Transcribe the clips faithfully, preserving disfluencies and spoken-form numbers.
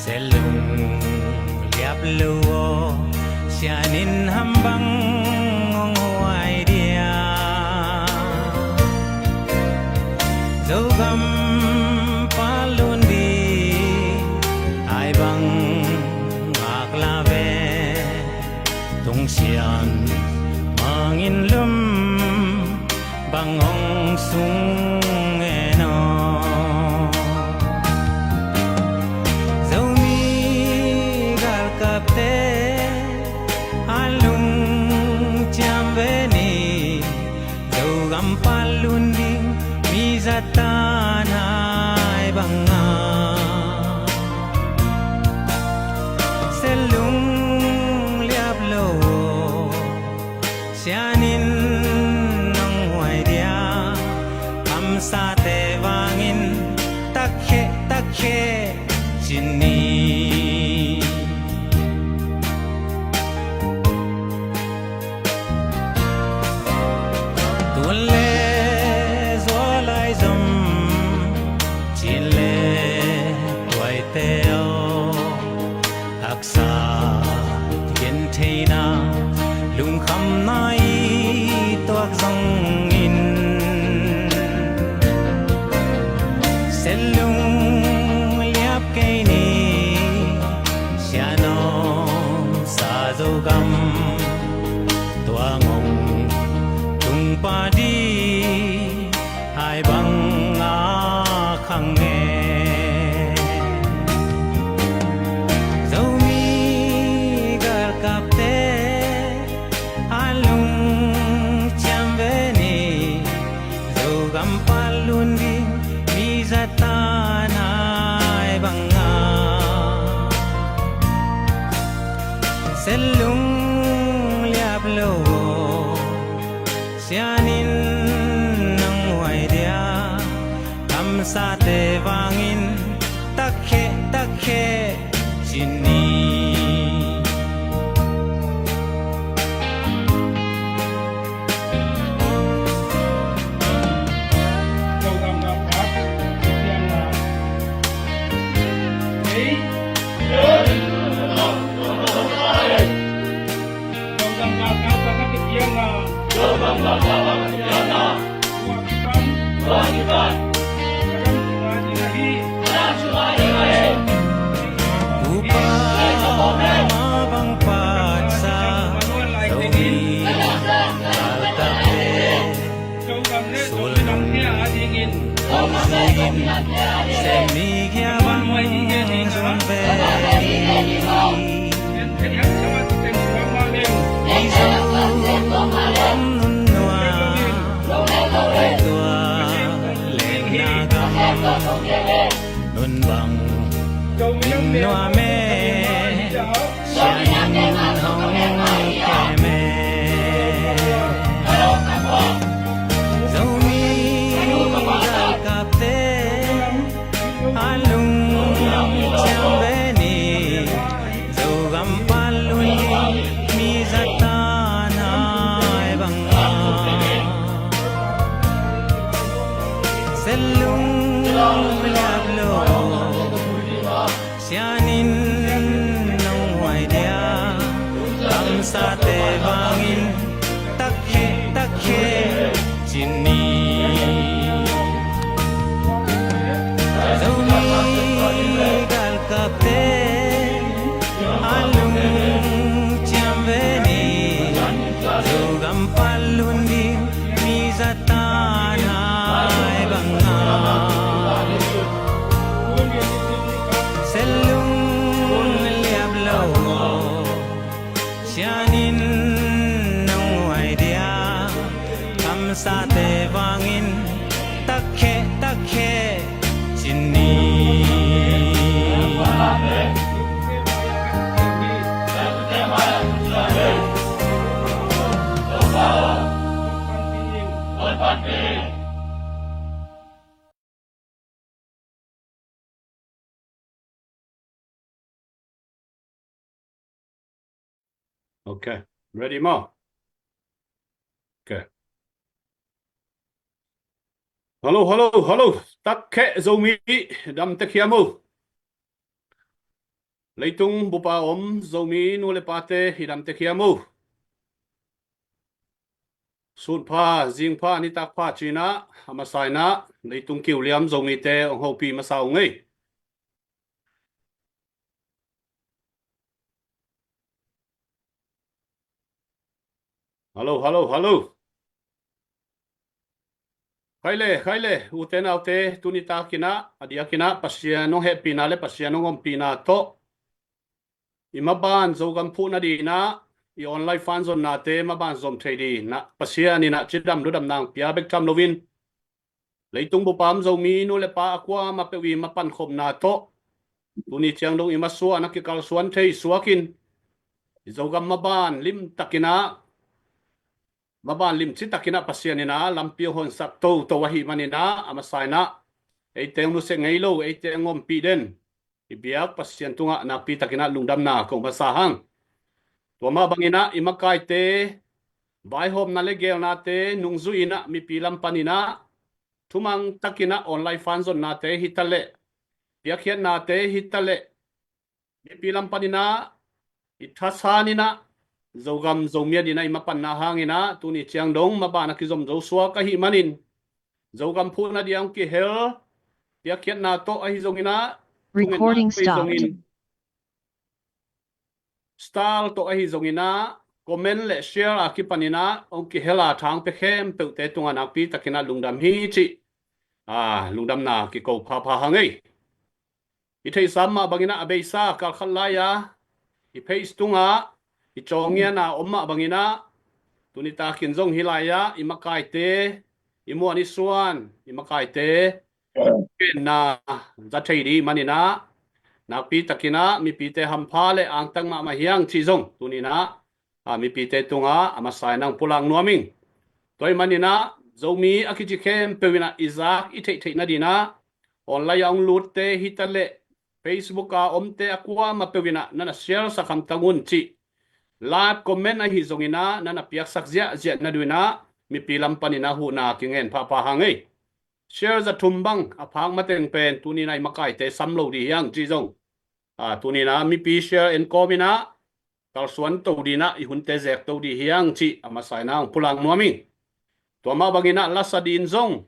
Selung liap lo aw, sianin ham bang hong huai dia. Zogam palun di ai bang ngak la ve. Tung sian mangin lum bang hong sung en aw. Zomi galkapte a lungciam ve ni, Zogam palun ding mi zatan hai banga. Selung liap lo aw, sianin nang huai dia. Kamsate vangin takhe takhe cin ni. Tun le zual ai zom, cin le tuaite aw. Haksa gentheihna lungkhamna i tuak zongin, Selung liap kei ni, sianawm sa Zogam tua ngong tung padi hai banga khang e. Zomi galkapte a lungciam ve ni, Zogam palun ding mi zatan hai banga. Selung liap lo aw, sianin nang huai dia. Kamsate vangin takhe takhe cin ni. Upa ma bang patsa Zomi galkapte, sulung sulung semi kia bang zong ve ni. Ei Zogam nunnua, ei tua lengna gam nun bang nuam e, sianin hong kem e. Zomi galkapte a lungciam ve ni, Zogam palun ding mi zatan hai banga. Selung liap lo aw, sianin nang huai dia. Kamsate vangin takhe takhe cin ni. Zomi galkapte a lungciam ve ni, Zogam palun ding mi zatan hai banga. Selung liap lo aw, sianin nang huai dia. Kamsate vangin takhe takhe cin ni. Okay, ready maw? Okay. Hello, hello, hello. Takkheh Zomi, dam tek hiam maw? Leitung bupa om Zomi nu le pate i damte khiam uh. Sun pha, zing pha, nitak pha cinah a masa inah leitung kiuliam Zomite hong hopih masa uh ngei. Hallo, hallo, hallo. Khai le, khai le, ute naute, tuni takinah a diakinah Pasian hong hehpihna le Pasian hong ompihna tawh i maban Zogam phuhna dinah i online fan zonnate maban zom thei dinah Pasian inah cidam ludam nang pia bek tham loin leitung bupa om Zomi nu le pa a kuamah peuh i mapankhopna tawh tuni ciang dong i masuan a kikalsuan thei suakin i Zogam maban limtakinah maban limci takinah Pasian inah lampi hong honsak toto ahih maninah a masa inah eite hong nusia ngei lo, eite hong ompih den i biak Pasian tungah nakpi takinah lungdamna kong masa hang. Tua mah banginah i makaite vaihawmna le geelnate nungzui inah mipi lam paninah thumang takinah online fan zonnate hitaleh, piakkhiatnate hitaleh, mipi lam paninah i thasan inah Zogam Zomi a dinah i mapanna hanginah tuni ciang dong maban a kizom zo suak ahih manin Zogam phuhna dia hong kihel piakkhiatna tawh ahi zonginah thungetna tawh ahi zongin, style tawh ahi zonginah comment le share a kipaninah hong kihel a thang pia khempeuhte tungah nakpi takinah lungdam hi cih a lungdamna kiko phapha hang ei. I theihsa mah banginah a beisa kalkhat lai-a i page tungah i cawngiana om mah banginah tuni takin zong hih lai-ah i makaite, i muan i suan i makaite genna za thei dih maninah nakpi takinah mipite hampha le angtang mahmah hiang cih zong tuninah a mipite tungah a masa inah hong pulak nuam ing. Tua ahih maninah Zomi a kici khempeuh inah i zak i theihtheih nadinah online a hong lutte hitaleh Facebook a omte a kuamah peuh inah nana share sak hamtang un cih live comment ahi zonginah nana piaksak ziahziah nadinah mipi lam paninah huhna kingen phapha hang ei. Share za thum bang a phak mateng pen tuninah i makaite sam lo dih hiang cih zong a tuninah mipi share en kawm inah kalsuan to dinah i hunte zek to dih hiang cih a masa inah hong pulak nuam ing. Tua mah banginah lasa din zong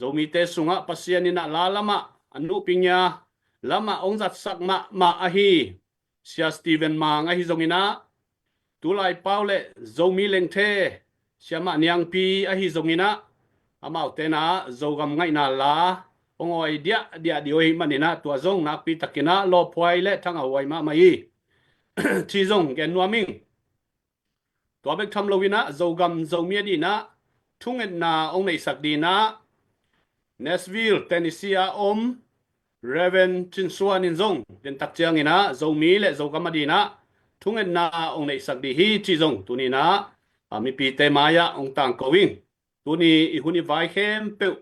Zomite sungah Pasian inah la lamah a nuhpingia lamah hong zatsak mahmah ahi Sia Stephen Mang ahi zonginah tulai pau le Zomi lengthe siamah niangpi ahi zonginah amaute na Zogam ngaihna la hong awi diahdiah dih uh ahih maninah tua zong nakpi takinah lawphuai le thangah huai mahmah hi cih zong gen nuam ing. Tua bek tham loinah Zogam Zomi a dinah thungetna hong neihsak dinah Nashville, Tennessee a om Reverend Cin Suan in zong dentak cianginah Zomi le Zogam a dinah thungetna hong neihsak dih hi cih zong tuninah a mipite mai-ah hong tangko ing. Tuni i hun i vai khempeuh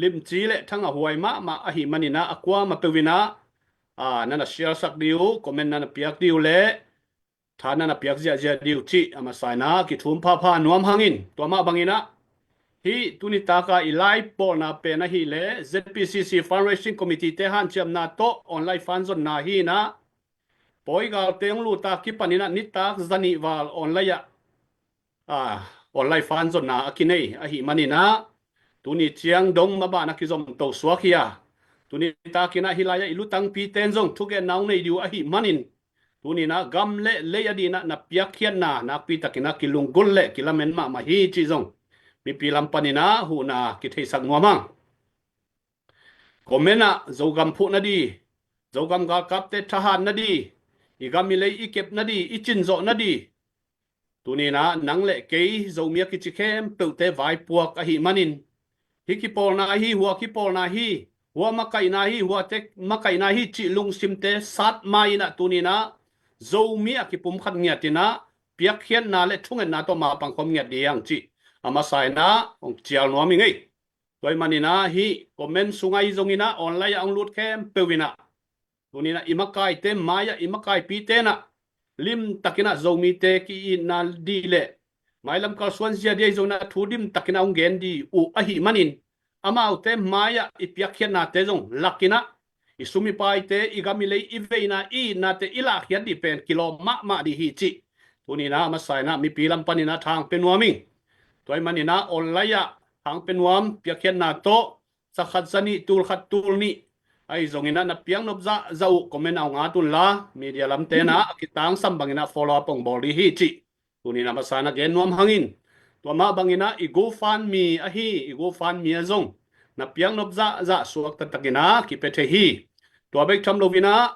limci le thangah huai mahmah ahih maninah a kuamah peuh inah a nana share sak dih uh, comment nana piak dih uh le tha nana piak ziahziah dih uh cih a masa inah kithum phapha nuam hangin tua mah banginah hih tuni taka i live bawlna pen ahih leh Z P C C Fundraising Committee te hanciamna tawh online fan zonna hi inah pawigalte hong luta kipaninah nitak zanih val online ah a online fan zonna a kinei ahih maninah tuni ciang dong maban a kizom to suak hi a tuni takinah hih lai-ah i lutangpite in zong thugenna hong nei dih uh ahih manin tuninah gam le lei a dinah na piakkhiatna nakpi takinah kilunggulh le kilamen mahmah hi cih zong mipi lam paninah huhna kitheisak nuam hang. Comment ah Zogam phuh nadih, Zogam galkapte thahat nadih, i gam i lei i kep nadih, i cin zawh nadih tuninah nang le kei Zomi a kici khempeuhte vaipuak ahih manin hih kipawlna hi, hua kipawlna hi, hua makaihna hi, huate makaihna hi cih lungsimte sat mai-inah tuninah Zomi a kipumkhat ngiatinah piakkhiatna le thungetna tawh mapangkhawm ngiat dih hiang cih a masa inah hong cial nuam ing ei. Tua ahih maninah hih comment sungah hi zonginah online ah hong lut khempeuh inah tuninah i makaite mai-ah i makaipite inah limtakinah Zomite ki-itna dih le mailam kalsuan zia dih ahi zonginah thu dimtakinah hong gen dih uh ahih manin amaute mai-ah i piakkhiatnate zong lakinah i sum i paite, i gam i lei, i veina, i itnate i lahkhiat dih pen kilawm mahmah dih hi cih tuni-in ah masa-in ah mipi lam panin ah thang pia nuam ing. Tua ahih manin ah online ah thang pia nuam, piakkhiatna tawh, sa khat za nih, tul khat tul nih ahi zongin ah na piaknop zahzah uh comment ah hong at unla, media lamte'n ah a kitangsam bangin ah follow up hong bawl dih hi cih tuni-in ah masa-in ah gen nuam hang in. Tua mah bangin ah i GoFundMe ahi, i GoFundMe ah zong na piaknop zahzah suakta takin ah kipia thei hi. Tua bek tham loin ah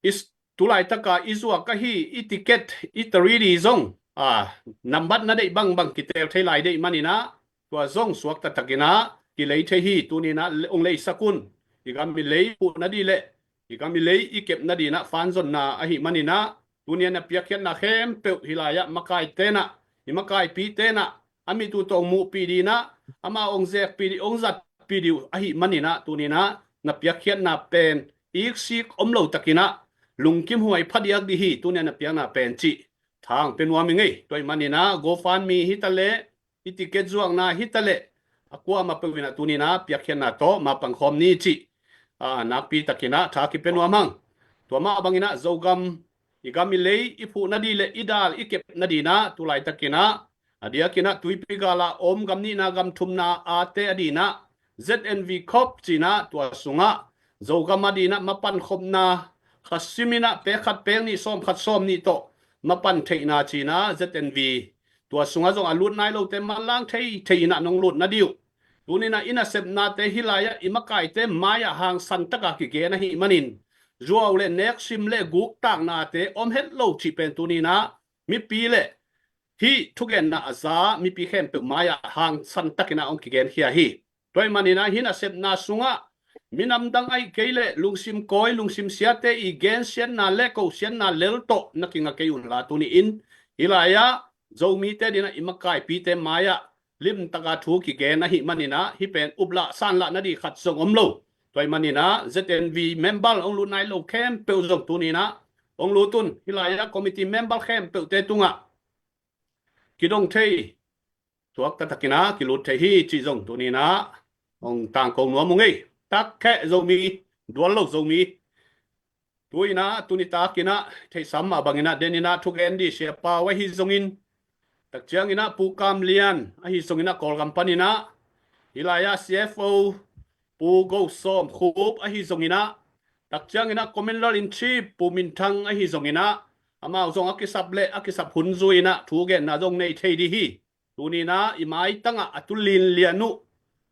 i s-, tu laitaka i zuak ahi i ticket, i three D zong, a, nambat na deih bangbang kitel thei lai deih manin ah tua zong suakta takin ah kilei thei hi. Tuni-in ah le-, hong leisak un. I gam i lei phuhna dih leh i gam i lei i kepna dih in ah fund zonna ahih manin ah tuni-in ah na piakkhiatna khempeuh hih lai-ah makaite'n ah, i makaipite'n ah a mit uh tawh hong muhpih dih in ah, amau hong zekpih dih, hong zatpih dih uh ahih manin ah tuni-in ah na piakkhiatna pen iksik om lo takin ah lungkimhuai phadiak dih hi. Tuni-in ah na piakna pen cih thang pia nuam ing ei. Tua ahih manin ah GoFundMe hi ta leh, i ticket zuakna hi ta leh, a kuamah peuh in ah tuni-in ah piakkhiatna tawh mapang khawm ni cih, a, nakpi takin ah tha kipia nuam hang. Tua mah bangin ah Zogam, i gam i lei i phuhna dih leh i dal i kepna dih in ah tu laitakin ah a diakin ah tuipi gal ah om gam nihna gam thumna ate ading in ah ZNV Corp ci-in ah tua sungah Zogam ading in ah mapan khopna, kha simin ah pek khat pek nih, sawm khat sawm nih tawh mapan theihna ci-in ah ZNV tua sungah zong a lut nai lote manlang thei thei in ah nong lut nading uh. Tuni-in ah i nasepnate hih lai-ah i makaite mai-ah hangsan takin kigen ahih manin, zuau leh neksim leh guktaknate om het lo cih pen tuni-in ah mipi leh hih thugenna a za mipi khempeuh mai-ah hangsan takin ah hong kigenkhia hi. Tua ahih manin ah hih nasepna sungah minam dang ahih kei leh lungsim kawi, lungsim siate i gensiatna leh kosiatna lel tawh na kinga kei unla, tuni-in hih lai-ah Zomite ading in ah i makaipite mai-ah limtaka thu kigen ahih manin ah hih pen uplah sanlah nading khat zong om lo. Tua ahih manin ah ZNV member hong lut nai lo khempeuh zong tuni-in ah hong lut un. Hih lai-ah committee member khempeuhte tungah kidong thei, suakta takin ah kilut thei hi cih zong tuni-in ah hong tangko nuam ung ei. Takkheh Zomi, dual lo Zomi. Tu-in ah, tu nitakin ah theihsa mah bangin ah den in ah thugen ding Sia Pau ahi zongin, tak ciangin ah Pu Kam Lian ahi zongin ah Kawlgam panin ah, hih lai-ah CFO Pu Go Sawm Khup ahi zongin ah, tak ciangin ah Commander in Chief Pu Min Thang ahi zongin ah, amau zong a kisap leh a kisap hun zui-in ah thugenna zong nei thei ding hi. Tuni-in ah i maitang ah a tu linlian uh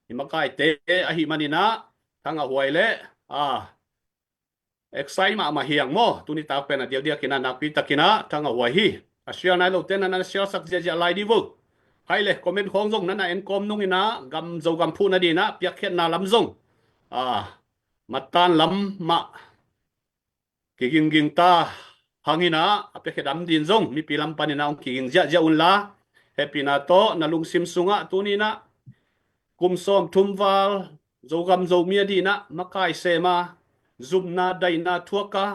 i makaite ahih manin ah thangahhuai leh, a, excite mahmah hi hang maw. Tu nitak pen a diakdiakin ah nakpi takin ah thangahhuai hi. A share nai lote'n ah na share sak ziahziah lai ding uh. Hai leh comment khawng zong na na en kawm nung in ah gam, Zogam phuhna ding in ah piakkhiatna lam zong, a, matan lam mah kigingging ta hang in ah, a piakhia dam ding zong mipi lam panin ah hong kiging ziahziah unla, hehpihna tawh na lungsim sungah tuni-in ah kum sawmthum val Zogam Zomi ading in ah makai sem a, zumna daihna thuak a,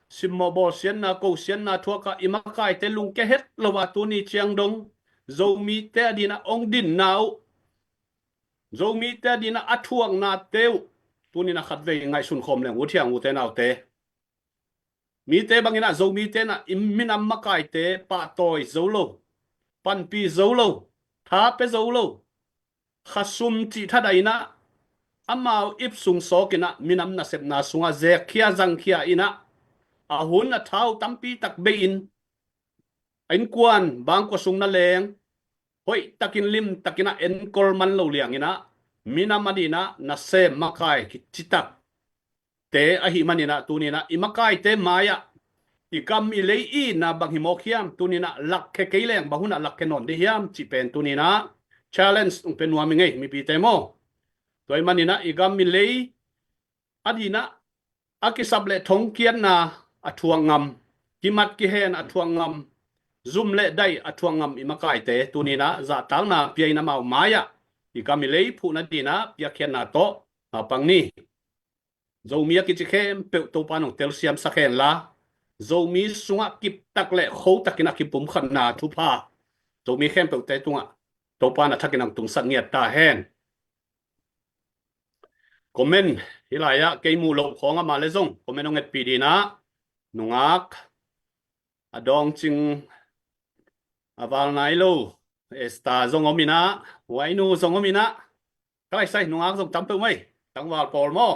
simmawh bawlsiatna kosiatna thuak a, i makaite lungkia het lo a, tuni ciang dong Zomite ading in ah hong dinna uh, Zomite ading in ah a thuaknate uh tuni-in ah khatvei ngaihsun khawm leng uh, thiang ute naute. Mite bangin ah Zomite'n ah i minam makaite pahtawi zo lo, panpih zo lo, tha pia zo lo, khasum cih thadaih in ah amau ip sung sawk in ah minam nasepna sungah zekkhia zangkhia in ah, a hun a thau tampi tak bei-in, a innkuan bangkua sung na leng hoihtakin limtakin ah enkol man lo liangin ah, minam ading in ah nasem makai kicitak te ahih manin ah tuni-in ah i makaite mai-ah i gam i lei i itna bang hi mawk hiam, tuni-in ah lakkhia kei leng bang hun ah lakkhia nawn ding hiam cih pen tuni-in ah challenge hong pia nuam ing ei mipite maw. Tua ahih manin ah i gam i lei ading in ah a kisap leh thongkiatna a thuak ngam, kimat kihen a thuak ngam, zum leh daih a thuak ngam i makaite tuni-in ah zahtakna pia-in amau mai-ah i gam i lei phuhna ding in ah piakkhiatna tawh mapang ni. Zomi a kici khempeuh Topa'n hong telsiamsak hen la, Zomi sungah kiptak leh khotakin a kipumkhatna thupha Zomi khempeuhte tungah Topa'n a thakin hong tungsak ngiat ta hen. Comment, hih lai-ah kei muh loh khawng amah le zong comment hong etpih ding ah, nungak a dawngcing a val nai lo Esther zong om in ah, Huainu zong om in ah, ka lai sai nungak zong tam peuh mai, tangval pawl maw?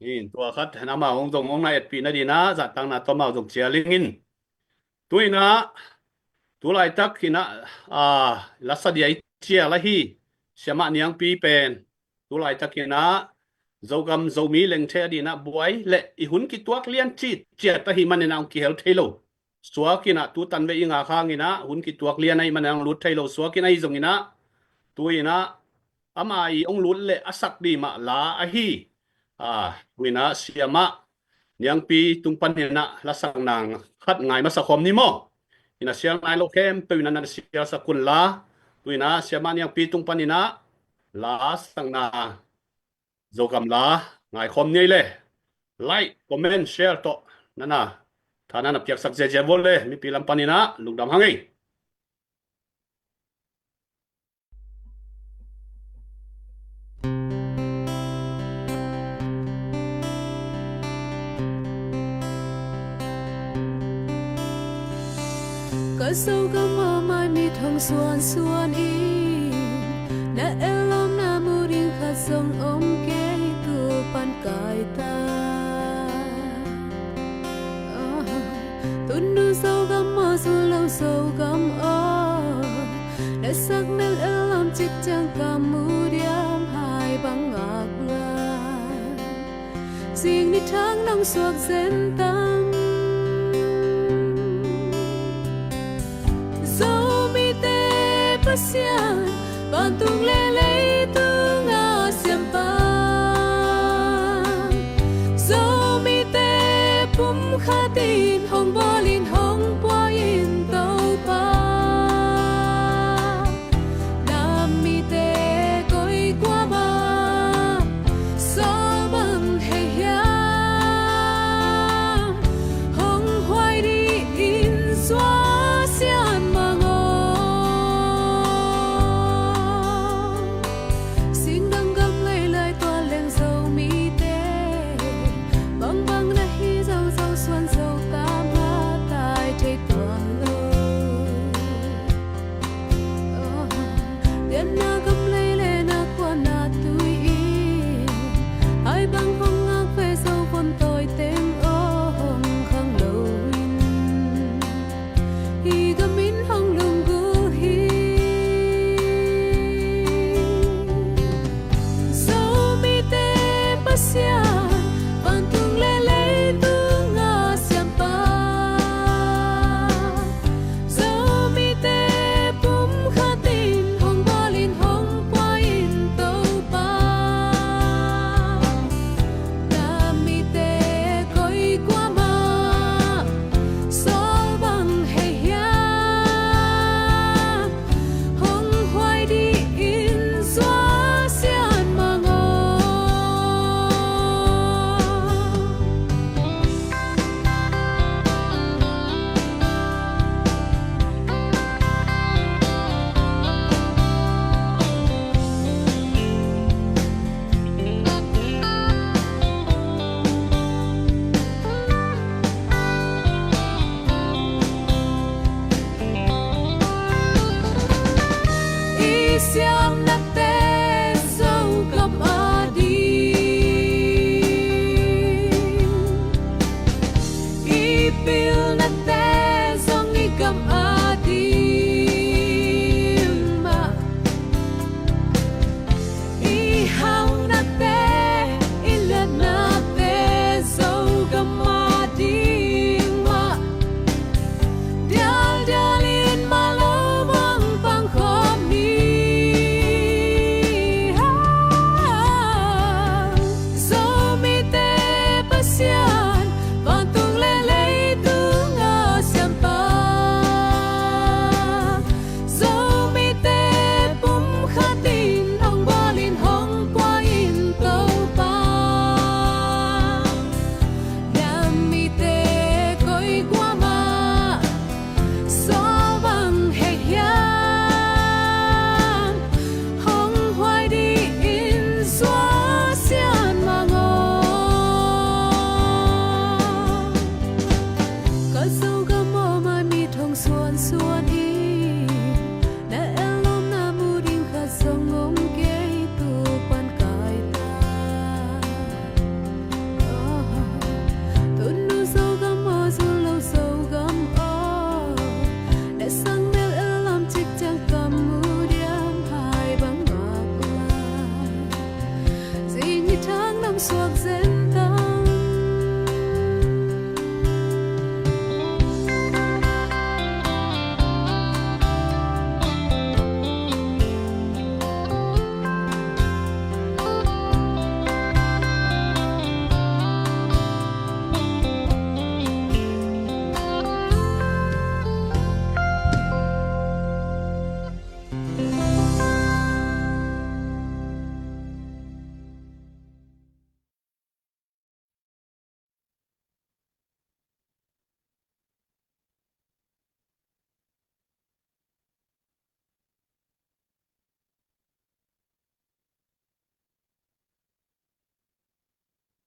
In tua khat amau hong zong hong na etpih nading ah zahtakna tawh amau zong cial ing in. Tu in ah, tu laitak in ah, a, lasa dia i cial ahi Siamah Niangpi pen tu laitak in ah Zogam Zomi lengthe ading ah buai le i hun kituak lian citciat ahih manin ah hong kihel thei lo. Suak in ah tu tan ve i ngak hangin ah hun kituak lian ahih manin ah hong lut thei lo. Suak in ahi zongin ah tu in ah ama i hong lut le a sak ding mah la ahi, a, tu in ah Siamah Niangpi tung panin ah lasakna khat ngai masa khawm ni maw? In ah sial nai lo khempeuh in ah na sialsak un la, tu in ah Siamah Niangpi tung panin ah lasakna Zogam la ngai khawm ni ei le. Like, comment, share tawh na na tha na na piaksak ziazia vua le, mipi lam panin ah lungdam hang ei. Ka Zogam a mai mit hong suansuan in, na ellawmna mu ding khat zong om kei, tu pan kai ta. Tunu Zogam aw, zu lo Zogam aw, na sak nel ellawm cik ciang ka mu diam, hai bang ngak lai. Zing ni thang nong suak zen tam. Zomite Pasian, vantung le leitung a siampa. Zomite pumkhat in hong bawl in hong pua in Topa. Na mite koi kua mah sawl bang hei hiam, hong huai dih in suah sian mang aw. Singdang gam lei lai tua leng Zomite, bangbang na hi zo, Zo suan Zo ta mah ta.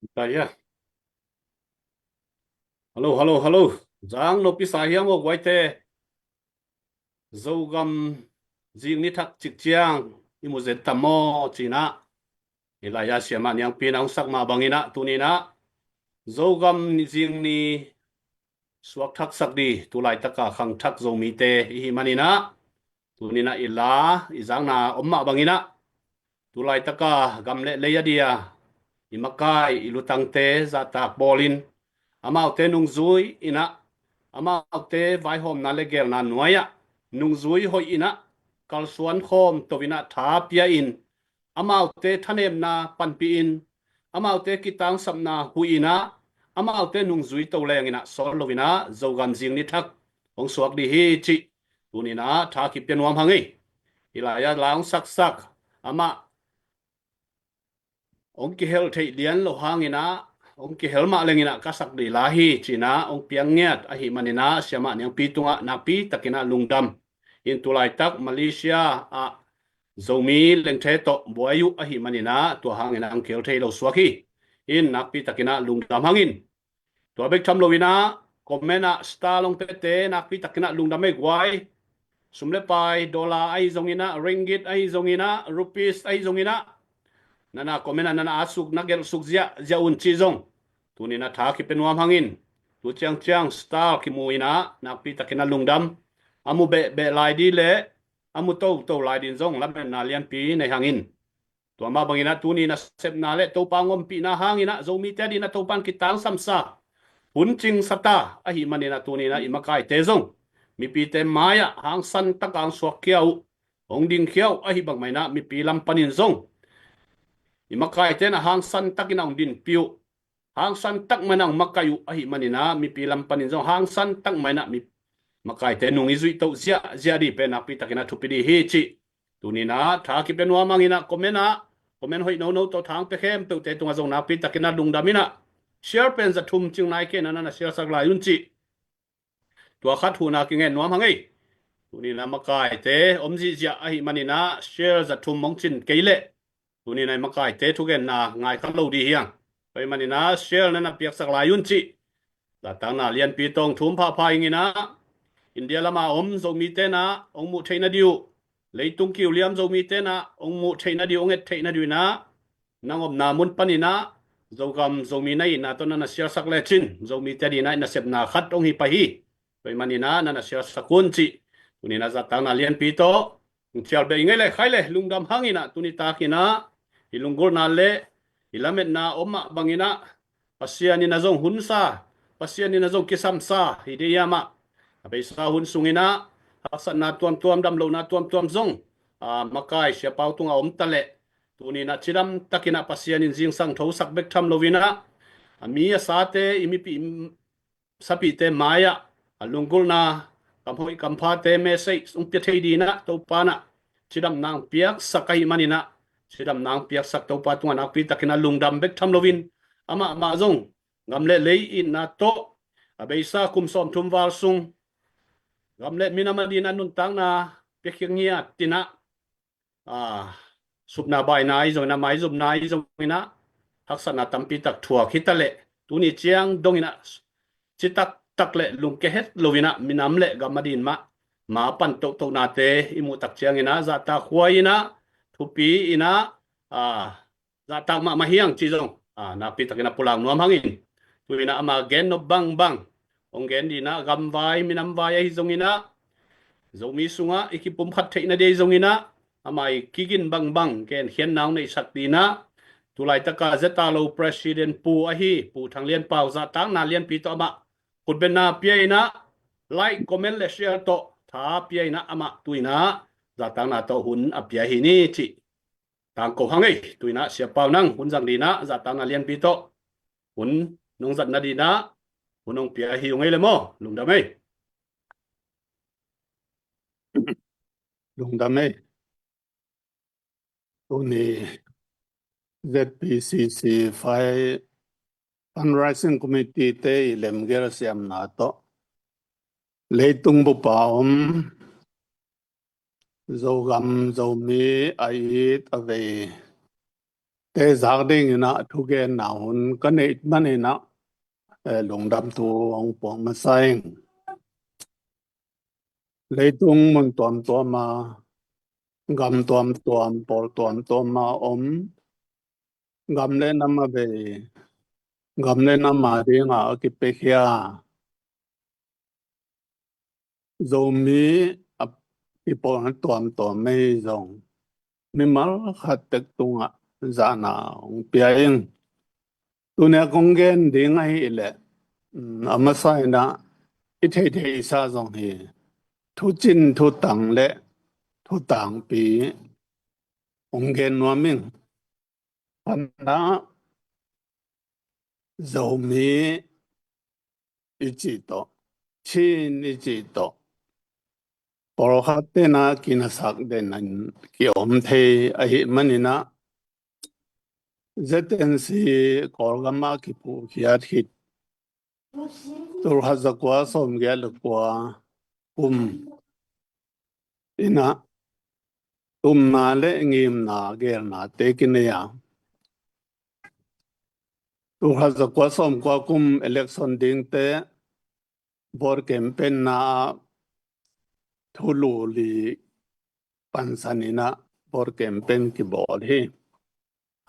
Kaya. Halo, halo, halo. Zang no pisa hiam o guaite. Zogam zing ni thak cik ciang i mu zen tam maw cinah. Hilai-ah siamah niangpi na hong sak mah banginah tuninah Zogam zing ni suak thaksak di tulaitaka khangthak Zomite ihi maninah tuninah i la i zakna om mah banginah tulaitaka gam le lei a dia i makai i lutangte zahtak bawlin amaute nungzui inah amaute vaihawmna le gelna nuai-ah nungzui hoih inah kalsuan khawm to inah tha pia in amaute thanemna panpih in amaute kitangsapna huih inah amaute nungzui to leng inah sawl lo inah Zogam zing ni thak hong suak di hi cih tuninah tha kipia nuam hang ei. Hilai-ah la hong saksak amah hong kihel theih lian lo hanginah hong kihel mah lenginah ka sak di la hi cinah hong piang ngiat ahi maninah siamah niangpi tungah nakpi takinah lungdam. In tulaitak Malaysia ah Zomi lengthe tawh buai uh ahi maninah tua hanginah hong kihel thei lo suak hi. In nakpi takinah lungdam hangin tua bek tham lo inah comment ah star long pete nakpi takinah lungdam ei guai. Sum le pai, dollar ahi zonginah, ringgit ahi zonginah, rupees ahi zonginah nana comment ah nana atsuk na gelhsuk ziahziah un cih zong tuninah tha kipia nuam hangin tu ciangciang star kimu inah nakpi takinah lungdam. A mu behbeh lai di le a mu toto lai din zong lametna lianpi nei hangin tua mah banginah tuni nasepna le Topa hong ompihna hanginah Zomite a dinah Topa in kitangsamsa hun cingsa ta ahi maninah tuninah i makaite zong mipite mai-ah hangsan taka hong suakkhia uh hong dingkhia uh ahi bangmainah mipi lam panin zong i makaite na hangsan takinah hong dinpi uh hangsan tak mainah hong makai uh ahi maninah mipi lam panin zong hangsan tak mainah mi makaite nung i zuih toh ziahziah di pen nakpi takinah thupi di hi cih tuninah tha kipia nuam hanginah comment ah comment hoih nono tawh thang pia khempeuhte tungah zong nakpi takinah lungdam inah share pen za thum cing nai kei nanah na share sak lai un cih tua khat huhna kingen nuam hang ei. Tuninah makaite om zihziah ahi maninah share za thum hong cin kei leh tuninah i makaite thugenna ngai kha lo di hiang. Tua hi maninah share nana piaksak lai un cih zahtakna lianpi tawh hong thum phapha inginah India lama om Zomite na hong muh theihna di uh leitung kiu liam Zomite na hong muh theihna di uh hong et theihna di uh inah nang omna mun paninah Zogam Zomi na itna tawh nana share sak lecin Zomite a dinah i nasepna khat hong hi pah hi. Tua hi maninah nana share sak un cih tuninah zahtakna lianpi tawh hong cial beh i ngei le khai le lungdam hanginah tuni takinah i lunggulhna le i lametna om mah banginah Pasian in a zong hunsa Pasian in a zong kisamsa hi dei hiamah a beisa hun sunginah haksatna tuamtuam damlohna tuamtuam zong a makai siapau tungah om ta leh tuninah cidam takinah Pasian in zingsang thosak bek tham loinah a mi a sate i mipi sapihte mai-ah a lunggulhna kamhoih kamphate message hong pia thei dinah Topa nah cidamna hong piaksak ahi maninah cidamna hong piaksak Topa tungah nakpi takinah lungdam bek tham loin amah mah zong gam le lei itna tawh a beisa kum sawmthum val sung gam le minam a dinah nuntakna piakhia ngiat inah a supna baina ahi zonginah maizumna ahi zonginah haksatna tampi tak thuak hi ta leh tuni ciang donginah citaktak le lungkia het loinah minam le gam a din mah ma pan tohtohnate i muh tak cianginah zahtak huai inah thupi inah a zahtak mahmah hiang cih zong a nakpi takinah pulak nuam hangin tuinah ama gen nop bangbang hong gen dinah gamvai minamvai ahi zonginah Zomi sungah i kipumkhat theihna di ahi zonginah amah i kigin bangbang genkhiatna hong neihsak dinah tulaitaka zeta lo president pu ahi Pu Thang Lian Pau zahtakna lianpi tawh amah khutbetna pia inah like comment le share tawh tha pia inah amah tuinah zahtakna tawh hun a pia hi ni cih tangko hang ei. Tuinah Sia Pau nang hun zang dinah zahtakna lianpi tawh hun nong zatna dinah hun hong pia hi ung ei le maw? Lungdam ei. Lungdam ei. Tuni Z P C C fai Fundraising Committee te i lemgel siamna tawh leitung bupa om Zogam Zomi a it a vei te zak dingin ah thugenna hun ka neih manin ah, eh, lungdam thu hong puak masa ing. Leitung mun tuamtuam a, gam tuamtuam, pawl tuamtuam a om, gam le nam a bei, gam le nam a dinga a kipiakhia Zomi a kipawlna tuamtuam ahi zong mimal khat tek tungah zahna hong pia ing. Tuni a kong gen ding ahih leh, um, a masa in ah i theihtheihsa zong hi, thucin thutang le thutangpi hong gen nuam ing. Khatna, Zomi i cih tawh, Chin i cih tawh, pawlkhat ten ah kinasak den in ki-om thei ahih manin ah, Z N C Kawlgam ah kiphuhkhiat khit tulkhat zakua sawmgiat le kua kum in ah tumna le ngimna geelnate kinei a, tulkhat zakua sawmkua kum election dingte vote campaign na ah thulu li pansan in ah vote campaign kibawl hi.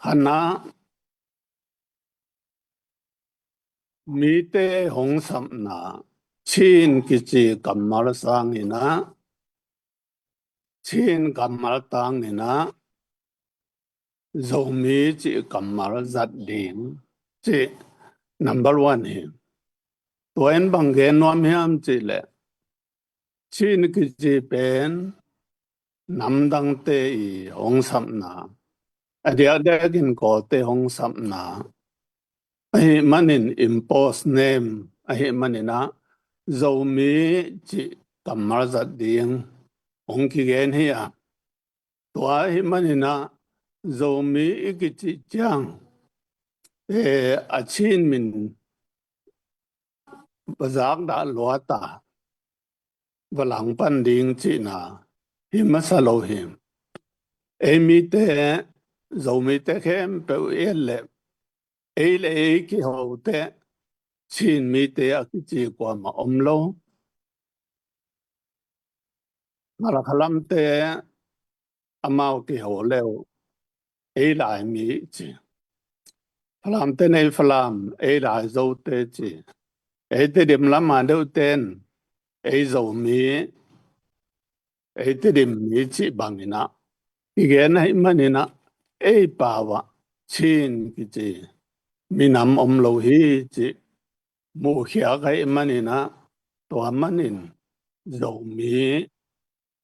Khatna, mite hong sapna Chin kici kammal sangin ah, Chin kammal tangin ah Zomi cih kammal zat ding cih number one hi. Tua in bang gen nuam hiam cih leh, Chin kici pen namdangte i hong sapna, a diakdiakin Kawlte hong sapna ahih manin, impose name ahih manin ah Zomi cih kammal zat ding hong kigen hi a, tua ahih manin ah Zomi i kicih ciang, eh, a Chin min va zakdah luat a, va langpan ding cihna hi masa lo hi. Ei mite, Zomite khempeuh i et leh, ei le ei kiho teh Chin mite a kici kuamah om lo. Khalkhalamte amau kiho le uh, ei Laimi ci. Falamte nei Falam, ei Laizote ci. Ei Tedim lam a deuhte in ei Zomi, ei Tedim mi cih bangin ah kigen ahih manin ah, ei pau ah Chin kici minam om lo hi cih muhkhiak ahih manin ah, tua manin Zomi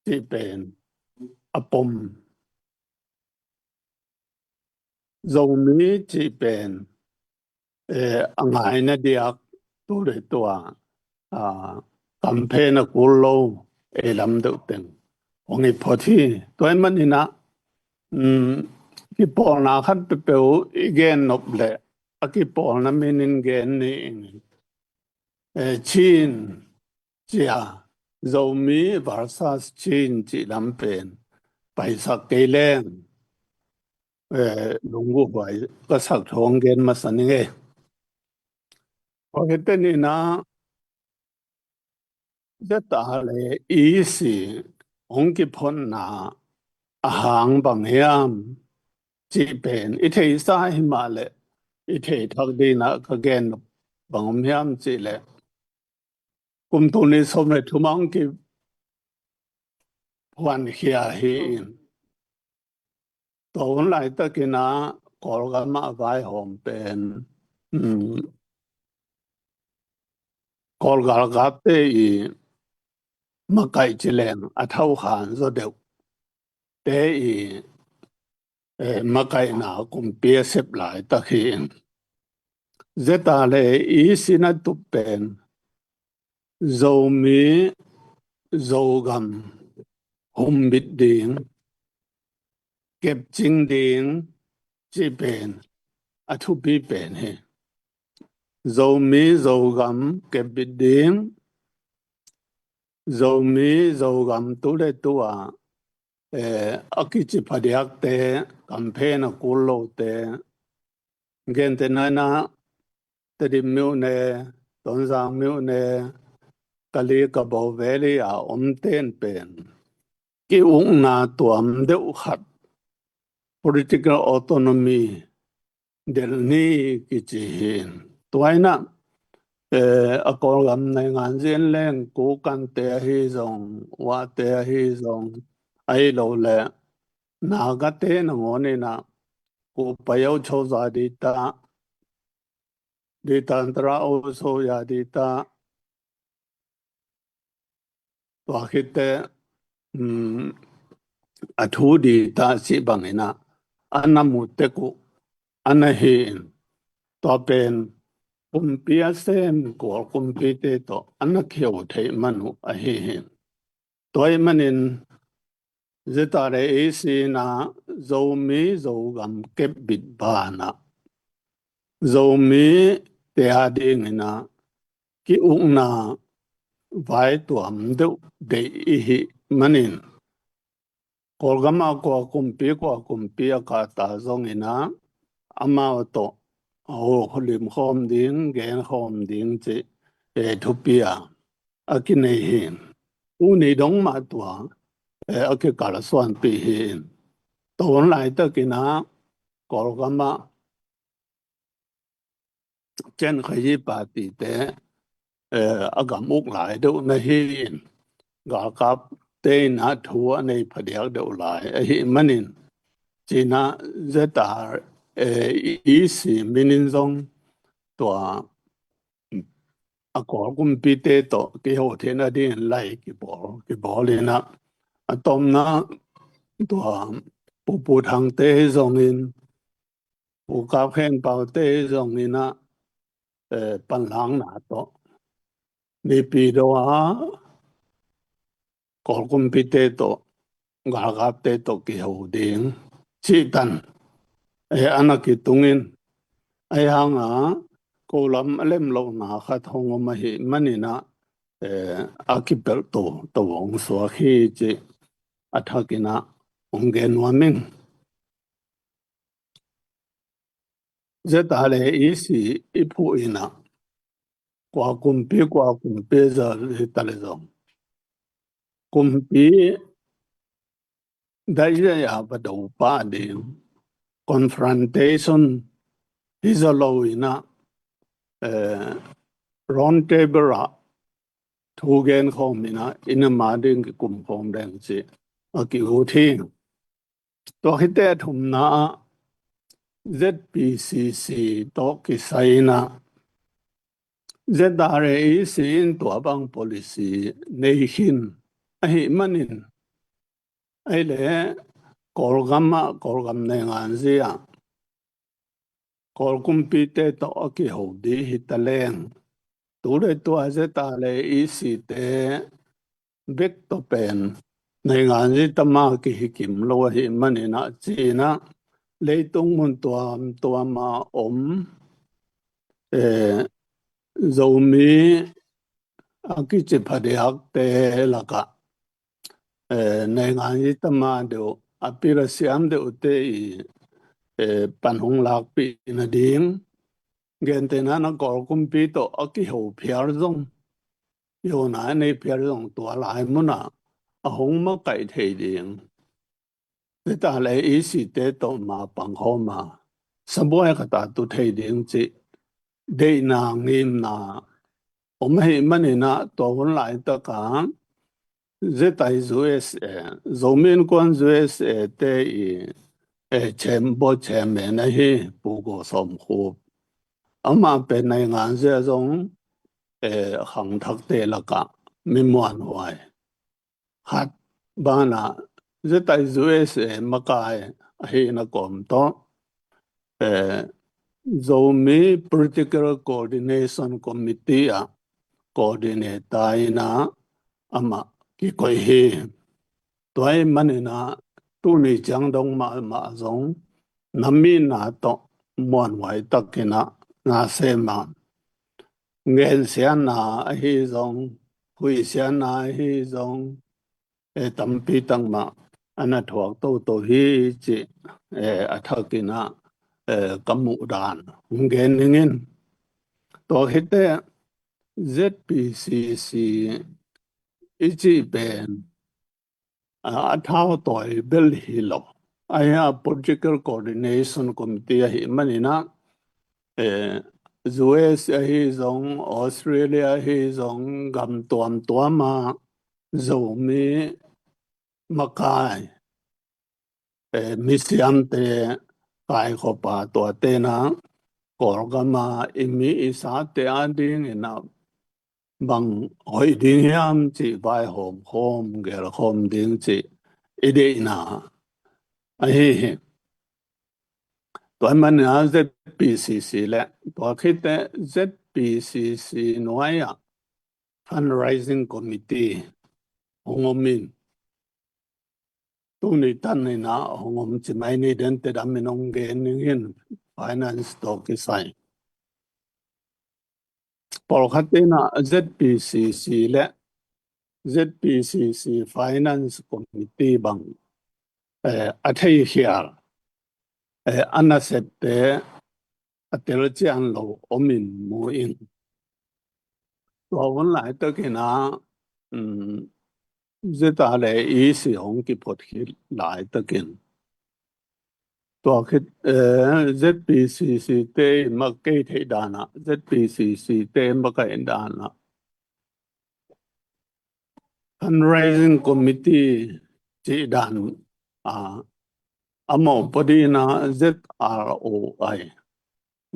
cih pen a pom. Zomi cih pen, eh, a ngaina diak tu le tua, ah, kamphen a kul lo ei lam deuh teng hong hi phot hi. Tua ahih manin ah, um, kipawlna khat peuhpeuh i gen nop leh a kipawlna min in gen ni ing. Eh, Chin cia, Zomi versus Chin cih lam pen paisak kei leng, eh, lungguhuai ka sak thu hong gen masa ning ei. Tua khit teh ni in ah, Z A le E C hong kiphotna a hang bang hiam cih pen i theihsa hi mah leh, i theih thak dingin ah ka gen nop bang om hiam cih leh, kum tul nih sawm le thum ah hong kiphuankhia hi in, tua hun laitakin ah Kawlgam ah vaihawm pen, um, Kawl galkapte i makaih ci leng a thokhan zaw deuh te i, eh, makaihna kumpi a sep laitak hi. Z A le E C na tup pen Zomi, Zogam humbit ding, kepcing ding cih pen a thupi pen hi. Zomi, Zogam kepbit ding, Zomi, Zogam tu le tu ah, eh, a kici phadiakte campaign a kul lote, gentehna in ah Tedim myone, Tonzang myone, Kali Kabaw Valley a omten pen ki-ukna tuam deuh khat, political autonomy delh ni kici hi. Tua in ah, eh, a Kawlgam naingan zi in leng Kokante ahi zong, Wate ahi zong, ahi lo le Nagate nangawn in ah Ko Payau Cho Za Di Ta, Di Ta Tra O So Ya Di Ta, tua khit teh, um, a thu di ta cih bangin ah a na mu tek uh a na hi in, tua pen kumpi a sem Kawl kumpite tawh a na kheu theih man uh ahi hi. Tua ahih manin Z R A E C in ah Zomi Zogam kepbit banah Zomite a dingin ah ki-ukna vai tuam deuh deih i hih manin, Kawlgam ah kua kumpi kua kumpi a kahta zongin ah amau tawh a ho limkhawm ding, genkhawm ding cih, eh, thupi a a kinei hi. Tuni dong mah tua, eh, a kikalsuanpih hi. Tua hun laitakin ah Kawlgam ah Chin Khayi Party te, eh, a gam uk lai deuh na hi in, galkapte in ah thu a nei phadiak deuh lai ahih manin, ci-in ah Z R A E C min in zong tua a Kawl kumpite tawh kiho theihna dingin lai kibawl, kibawl in ah, a tomna tua Pu Pu Thangte hi zongin, Pu Kap Khen Paute hi zongin ah, eh, panlangna tawh Naypyidaw ah Kawl kumpite tawh, galkapte tawh kiho ding cih tan, eh, a na kitung in, ahi hang a ko lam a lem lohna khat hong om ahih manin ah, eh, a kipelh to, to hong suak hi cih a thakin ah hong gen nuam ing. Z R A E C i phuh in ah kua kumpi, kua kumpi za hi ta le zong, kumpi daih zaih a va do pah ding, confrontation hi zaw lo in ah, eh, round table ah thu genkhawm in ah i nam a ding kikumkhawm ding cih a ki-ut hi. Tua khit teh a thumna ah Z P C C tawh kisai in ah Z R A E C in tua bang policy nei khin ahih manin, ahih leh Kawlgam ah, Kawlgam naingan zi ah Kawl kumpite tawh a kiho ding hi ta leng, tu le tua Z R A E C te bek tawh pen naingan zi tam a kihi kim lo ahih manin ah, ci-in ah leitung mun tuamtuam a om, eh, Zomi a kici phadiakte lakah, eh, naingan zi tam a deuh, a pil a siam deuhte i, eh, pan hong lakpih nading, gentehna in ah Kawl kumpi tawh a kiho phial zong, i hona a nei phial zong, tua lai mun ah a hong makaih thei ding, Z R A E C te tawh ma pangkhawm a, sabuai khat a tu thei ding cih deihna, ngimna om ahih manin ah, tua hun laitak ah Z I U S A, Zomi Innkuan U S A te i, eh, chairman, board chairman ahi Pu Go Sawm Khup, amah pen naingan zi ah zong, eh, khangthakte lakah mi muanhuai khat banah, Z I U S A makai ahihna kawm tawh, eh, Zomi Political Coordination Committee ah coordinator in ah amah kikoih hi. Tua ahih manin ah tuni ciang dong mahmah zong na mi na tawh muanhuai takin ah na sem a, ngensiatna ahi zong, huihsiatna ahi zong, eh, tampi tak mah a na thuak toto hi cih, eh, a thakin ah, eh, ka muh dan hong gen ning in. Tua khit teh Z P C C i cih pen, a, a thau tawi bel hi lo. Ahi a Political Coordination Committee ahih manin ah, eh, U S ahi zong, Australia ahi zong, gam tuamtuam ah Zomi makai, eh, misiamte kaikhop a, tuate in ah Kawlgam a i mi i sate a dingin ah bang hoih ding hiam cih vaihawm khawm, gel khawm ding cih i deihna ahi hi. Tua ahih manin ah Z P C C le tua khit teh Z P C C nuai ah Fundraising Committee hong om in, tuni tan in ah hong om ci mai ni, den teh dam in hong gen ning in, finance tawh kisai. Pawlkhat in ah Z P C C le Z P C C Finance Committee bang, eh, a theikhial, eh, a nasepte a telcian lo om in mu ing. Tua hun laitakin ah, um, Z R A E C hong kiphut khit laitakin, tua khit, eh, Z P C C te i makaih theih dan ah, Z P C C te i makaih dan ah Fundraising Committee cih dan, ah, a mawhpaw dingin ah Z R O I,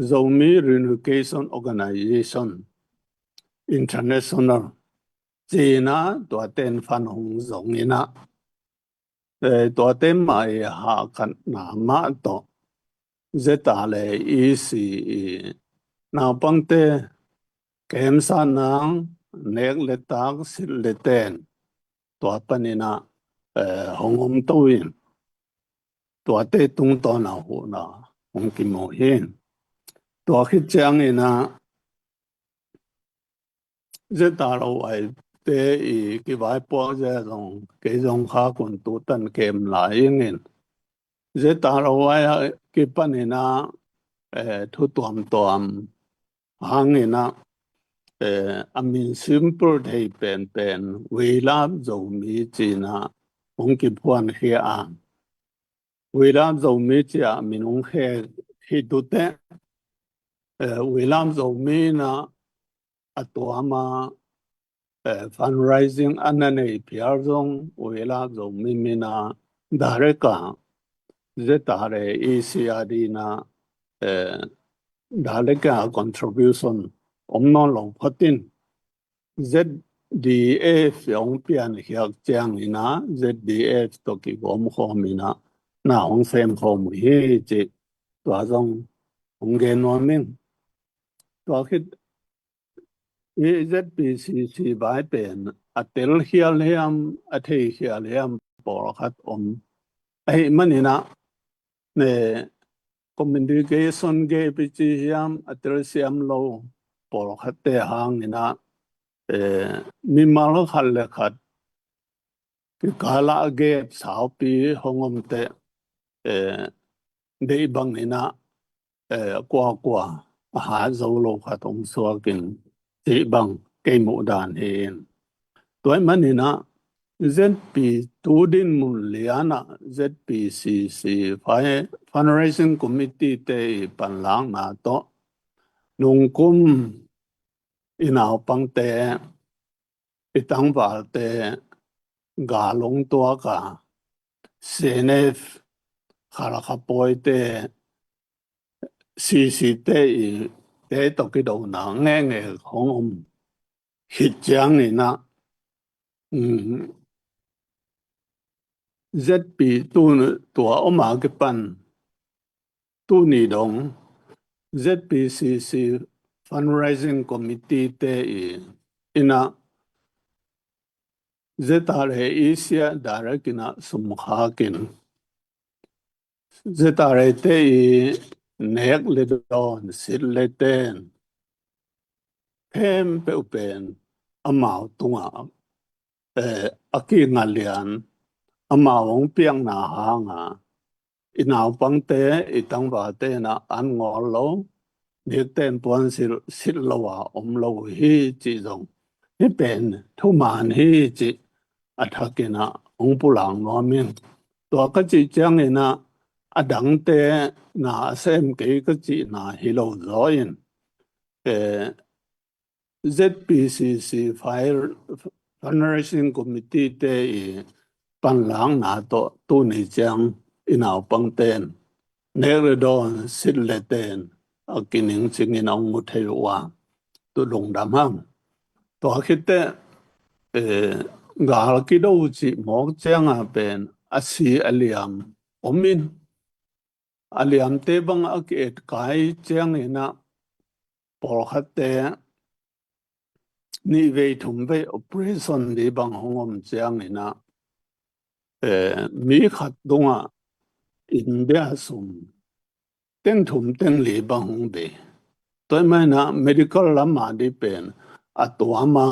Zomi Reunification Organization International ci-in ah tuate in fund hong zong in ah, eh, tuate mah i hahkatna mah tawh Z R A E C i naupangte kemsatna, nek le tak, silh le ten, tua panin ah, eh, hong om to in, tuate tungtawn a huhna hong kimu hi. Tua khit ciangin ah Z R O I te i kivaipuak zia zong, kei zong khak un, tu tan kem lai ing in. Z R O I a kipanin ah, eh, thu tuamtuam hangin ah, eh, a min simple thei penpen, We Love Zomi ci-in ah hong kiphuankhia a. We Love Zomi ci-a min hong khek khit uh teh, eh, We Love Zomi in ah a tuam a, eh, fundraising a na nei phial zong, We Love Zomi min a direct a Z R A E C a dingin ah, eh, direct a contribution om nawn lo phot in, Z D F hong piankhiat ciangin ah Z D F tawh kigawm khawm in ah na hong sem khawm uh hi cih tua zong hong gen nuam ing. Tua khit i Z P C C vai pen a telkhial hiam, a theikhial hiam pawlkhat om. Ahih manin ah, ne, communication gap i ci hiam, a telsiam lo pawlkhatte hangin ah, eh, mimal khat le khat kikal ah gap saupi hong om teh, eh, deih bangin ah, eh, kuakua a hat zo lo khat hong suak in cih bang kei muh dan hi in. Tua ahih manin ah Z P, tu dinmun lian ah Z P C C fai-, Fundraising Committee te i panlakna tawh nungkum i naupangte, i tangvalte gal hong tuak a, C N F, Khalkha pawite, C C te i, te tawh kidona ngekngek hong om khit ciangin ah, um, Z P tu, tua om a kipan tuni dong Z P C C Fundraising Committee te i, in ah Z R A E C a direct in ah sum khak in, Z R A te i nek le dawn, silh le ten khempeuh pen amau tungah, eh, a kingah lian, amau hong piakna hanga i naupangte, i tangvalte in ah an ngawl lo, nikten puansilh silh lo a om lo uh hi cih zong, hih pen thuman hi cih a thakin ah hong pulak nuam ing. Tua ka cih ciangin ah a dangte na a sem kei ka cihna hi lo zaw in, eh, Z P C C fire, Fundraising Committee te i panlakna tawh tuni ciang i naupangten nek le dawn, silh le ten a kiningcingin a hong mu thei uh a, tu lungdam hang. Tua khit teh, eh, gal kido cih mawk cianga pen a si a liam om in, a liamte bang a ki-etkai ciangin ah pawlkhatte nih vei thum vei operation li bang hong om ciangin ah, eh, mi khat tungah India sum teng thum teng li bang hong bei. Tua ahih manin ah medical lam a di pen a tuam a,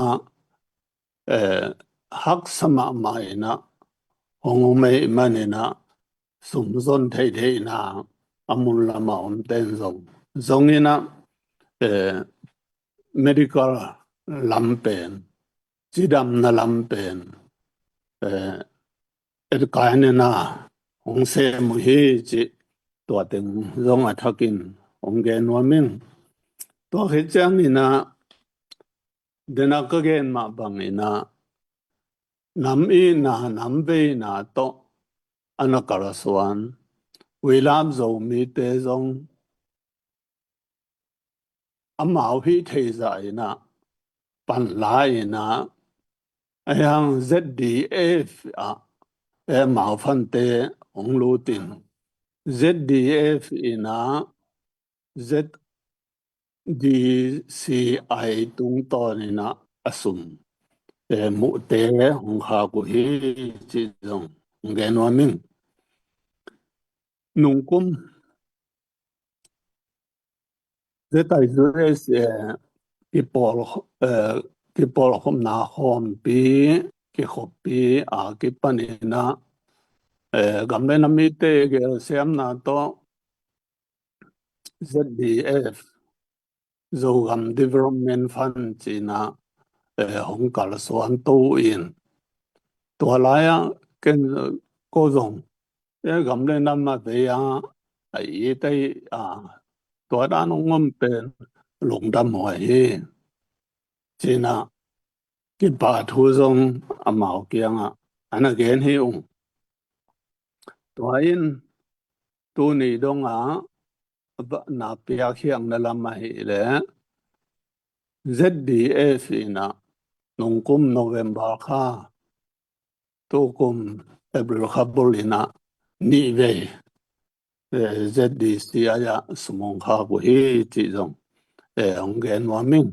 eh, haksa mahmah in ah hong om ahih manin ah sum zon theihtheihna a mun lam a omten zong, zongin ah, eh, medical lam pen, cidamna lam pen, eh, etkaina hong sem uh hi cih tua teng zong a thakin hong gen nuam ing. Tua khit ciangin ah den a ka gen mah bangin ah nam itna, nam veina tawh a na kalsuan Weilap Zomite zong amau hih theih zah in ah panla in ah, a hiang Z D F ah, eh, amau fante hong lut in Z D F in ah Z D C I tungtawn in ah a sum, eh, muhte hong khak uh hi cih zong hong gen nuam ing. Nungkum Z I U S, eh, kipawl, eh, kipawlkhopna khawmpi, kikhoppi a kipanin ah, eh, gam le nam mite gelsiamna tawh Z D F, Zogam Development Fund cih in ah, eh, hong kalsuan to in, tua lai-ah ken, eh, ko zong, eh, gam le nam a vei a, a it ahi a, tua dan hong om pen lungdam huai hi cih in ah kipahthu zong amau kiangah a na gen hi ung. Tua in tuni dongah na piakkhiatna lam ahih leh Z D F in ah nungkum November kha, tukum April kha bul in ah nih vei, eh, Z D C I ah sum hong khak uh hi cih zong, eh, hong gen nuam ing.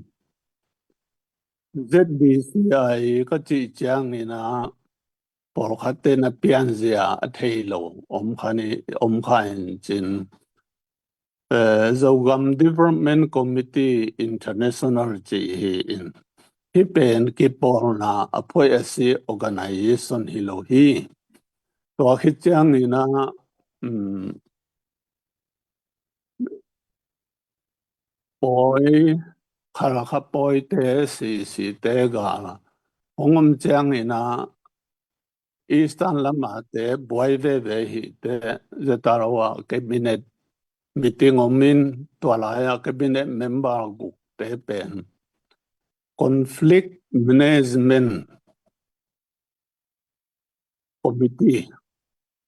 Z D C I ka cih ciangin ah pawlkhatte na pianzia a thei lo om kha ni, om kha in cin, eh, Zogam Development Committee International cih hi in, hih pen kipawlna a phoih a si organization hi lo hi. Tua khit ciangin ah, um, pawi, Khalkha pawite, sisite gal hong om ciangin ah Eastern lamate buai veve hite, Z R O ah cabinet meeting om in, tua lai-ah cabinet member gukte pen Conflict Management Committee,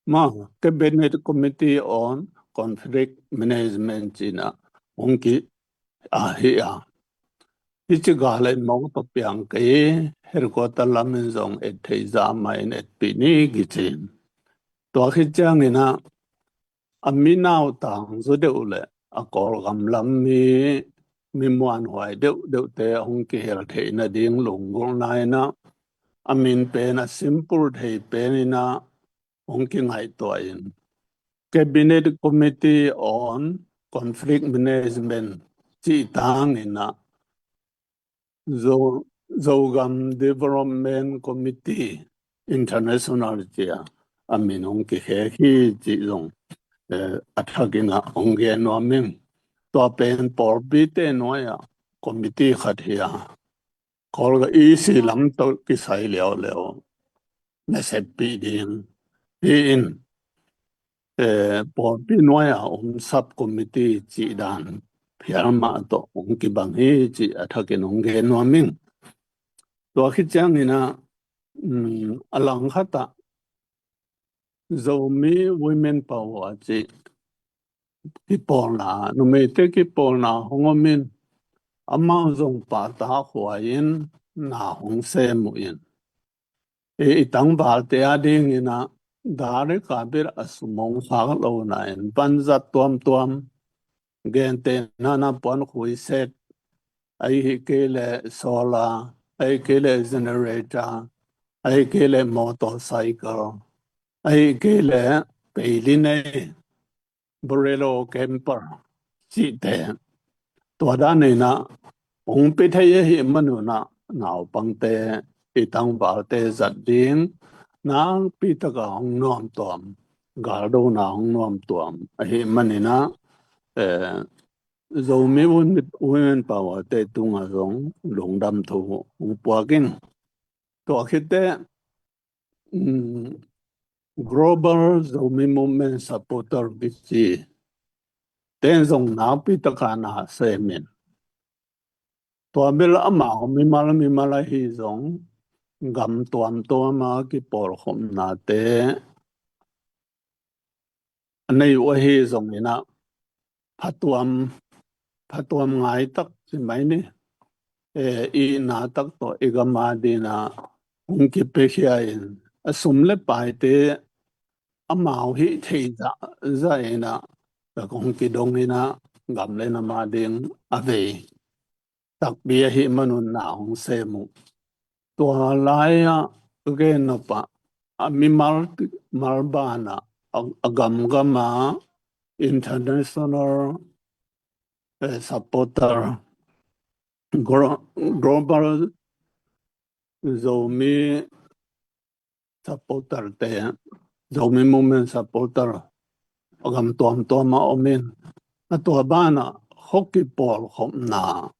ma, Cabinet Committee on Conflict Management cih in ah hong ki a hi a. Hih ci gal in mawk tawh piang kei, headquarter lam in zong et theih zah mah in etpih ni kici. Tua khit ciangin ah a mi nautang zaw deuh le a Kawlgam lam mi, mi muanhuai deuhdeuhte hong kihel theih nading lunggulhna in ah a min pen a simple thei pen in ah hong kingaihtuah in Cabinet Committee on Conflict Management cih tangin ah Zo-, Zogam Development Committee International ci a, a min hong kikhek hi cih zong, eh, a thakin ah hong gen nuam ing. Tua pen pawlpite nuai-ah committee khat hi a, Kawl ka E C lam tawh kisai leuleu na seppih ding hi in, eh, pawlpi nuai-ah om sub committee cih dan phial mah tawh hong kibang hi cih a thakin hong gen nuam ing. Tua khit ciangin ah, um, a langkhat ah Zomi Women Power cih kipawlna, numeite kipawlna hong om in, amau zong pahtakhuai in na hong sem uh in, i, i tangvalte a dingin ah dari kabir a sum hong khak lohna in vanzat tuamtuam, gentehna in ah puankhui set, ahih kei leh solar, ahih kei leh generator, ahih kei leh motorcycle, ahih kei leh peilinei, Bolero, camper cihte, tua dan in ah hong pia thei ahih man un ah naupangte, i tangvalte zat ding nakpi takin hong nuamtuam, galdona hong nuamtuam ahih man in ah, eh, Zomi Women, Women Power te tungah zong lungdam thu hong puak ing. Tua khit teh, um, Global Zomi Movement Supporter kici ten zong nakpi takin na sem in, tua bel amau mimal mimal ahi zong gam tuamtuam a kipawlkhopnate a nei uh ahi zongin ah phatuam, phatuam ngai tak ci mai ni. Eh, i na tak tawh i gam a dingin ah hong kipiakhia in, a sum le paite amau hih theih zahzah in ah ka hong kidong in ah gam le nam a ding a vei takpi ahih man un na hong sem uh. Tua lai-ah ka gen nop ah, a mimal, mimal banah, a, a gamgam ah international, eh, supporter, glo-, global Zomi supporter te, Zomi Movement supporter a gam tuamtuam ah om in, a tua banah khuakipawlkhopna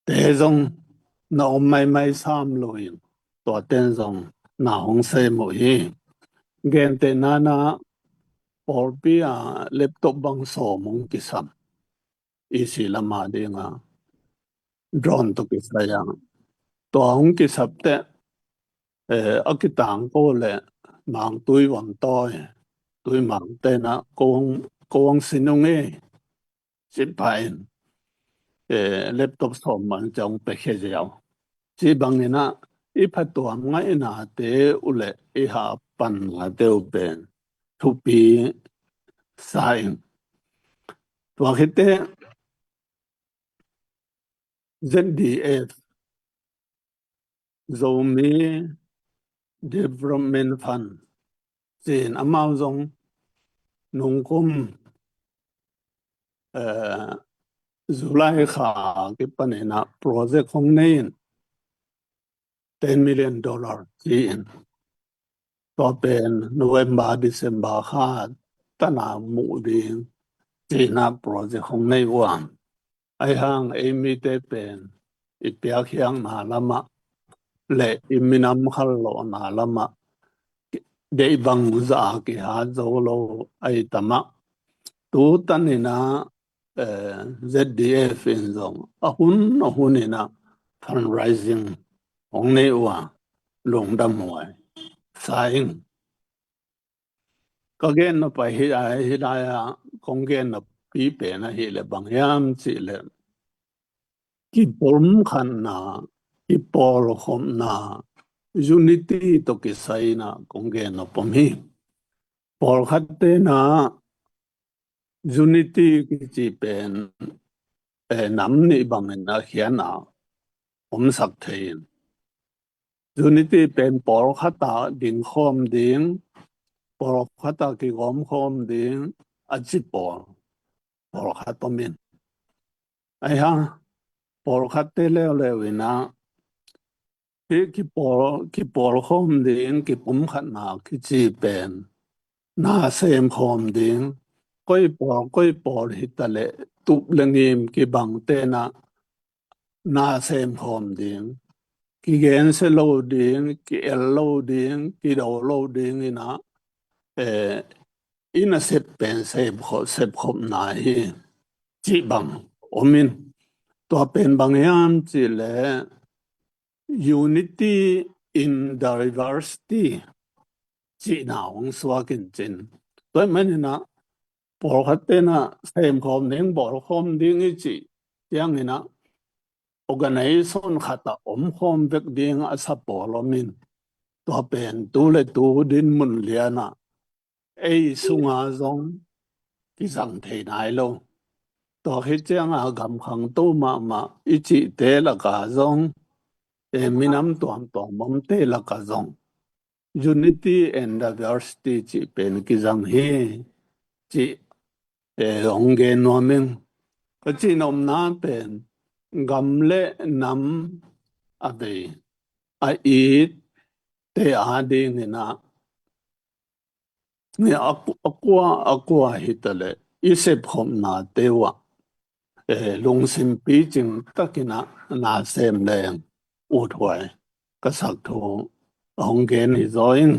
te zong na om maimai sam lo in, tua ten zong na hong sem uh hi. Gentehna in ah pawlpi ah laptop bang sawm hong kisam, E C lam a dingin ah drone tawh kisai a, tua hong kisap teh, eh, a kitangko leh Mangtui Vamtawi, Tuimang ten ah ko hong, ko hong sin ung ei, ci pah in, eh, laptop sawm bang ciang hong piakhia ziau. Ci bangin ah i phatuam ngaihnate uh leh i hahpannate uh pen thupi sa ing. Tua khit teh Z D F, Zomi Development Fund ci-in amau zong nungkum, eh, July kha kipanin ah project hong nei in, ten million dollar ci-in, tua pen November, December kha tan ah muh ding ci-in ah project hong nei uh a. Ahi hang ei mite pen i piakkhiatna lamah leh i minam khallawhna lamah deih bangzah a kihat zo lo ahi tam ah, tu tanin ah, eh, Z D F in zong a hun a hunin ah fundraising hong nei uh a, lungdamhuai sa ing. Ka gen nop a hi, a hi lai-a kong gen noppi pen ahih leh bang hiam cih leh, kipawlkhatna, kipawlkhopna, unity tawh kisai-in ah kong gen nop om hi. Pawlkhat ten ah unity kici pen, eh, nam nih bangin a khiatna omsak thei in, unity pen pawlkhat ah dingkhawm ding, pawlkhat ah kigawmkhawm ding a ci pawl, pawlkhat om in. Ahi hang pawlkhatte leuleu in ah kipawl, kipawlkhawm ding, kipumkhatna kici pen na semkhawm ding, koi pawl, koi pawl hitaleh tup le ngim kibang tenah na semkhawm ding, kigensia lo ding, ki-el lo ding, kido lo ding inah, eh, i nasep pen sepkhop, sepkhopna hi cih bang om in. Tua pen bang hiam cihleh unity in diversity cihna hong suak in cin. Tua maninah pawlkhat tenah semkhawm ding, bawlkhawm ding i cih cianginah organization khatah omkhawm vek ding a sa pawl om in. Tua pen tu le tu dinmun lianah ei sunga zong kizang thei nai lo. Tua khit cianga gam khangto mahmah i cihte laka zong, eh, minam tuamtuam omte laka zong unity and diversity cih pen kizang hi cih, eh, hong gen nuam ing. Ka cihnopna pen gam le nam a vei a itte adinginah a kua a kua hitaleh i sepkhopnate uh ah, eh, lungsim picing takinah na sem leng uthuai ka sak thu a hong gen hi zaw in.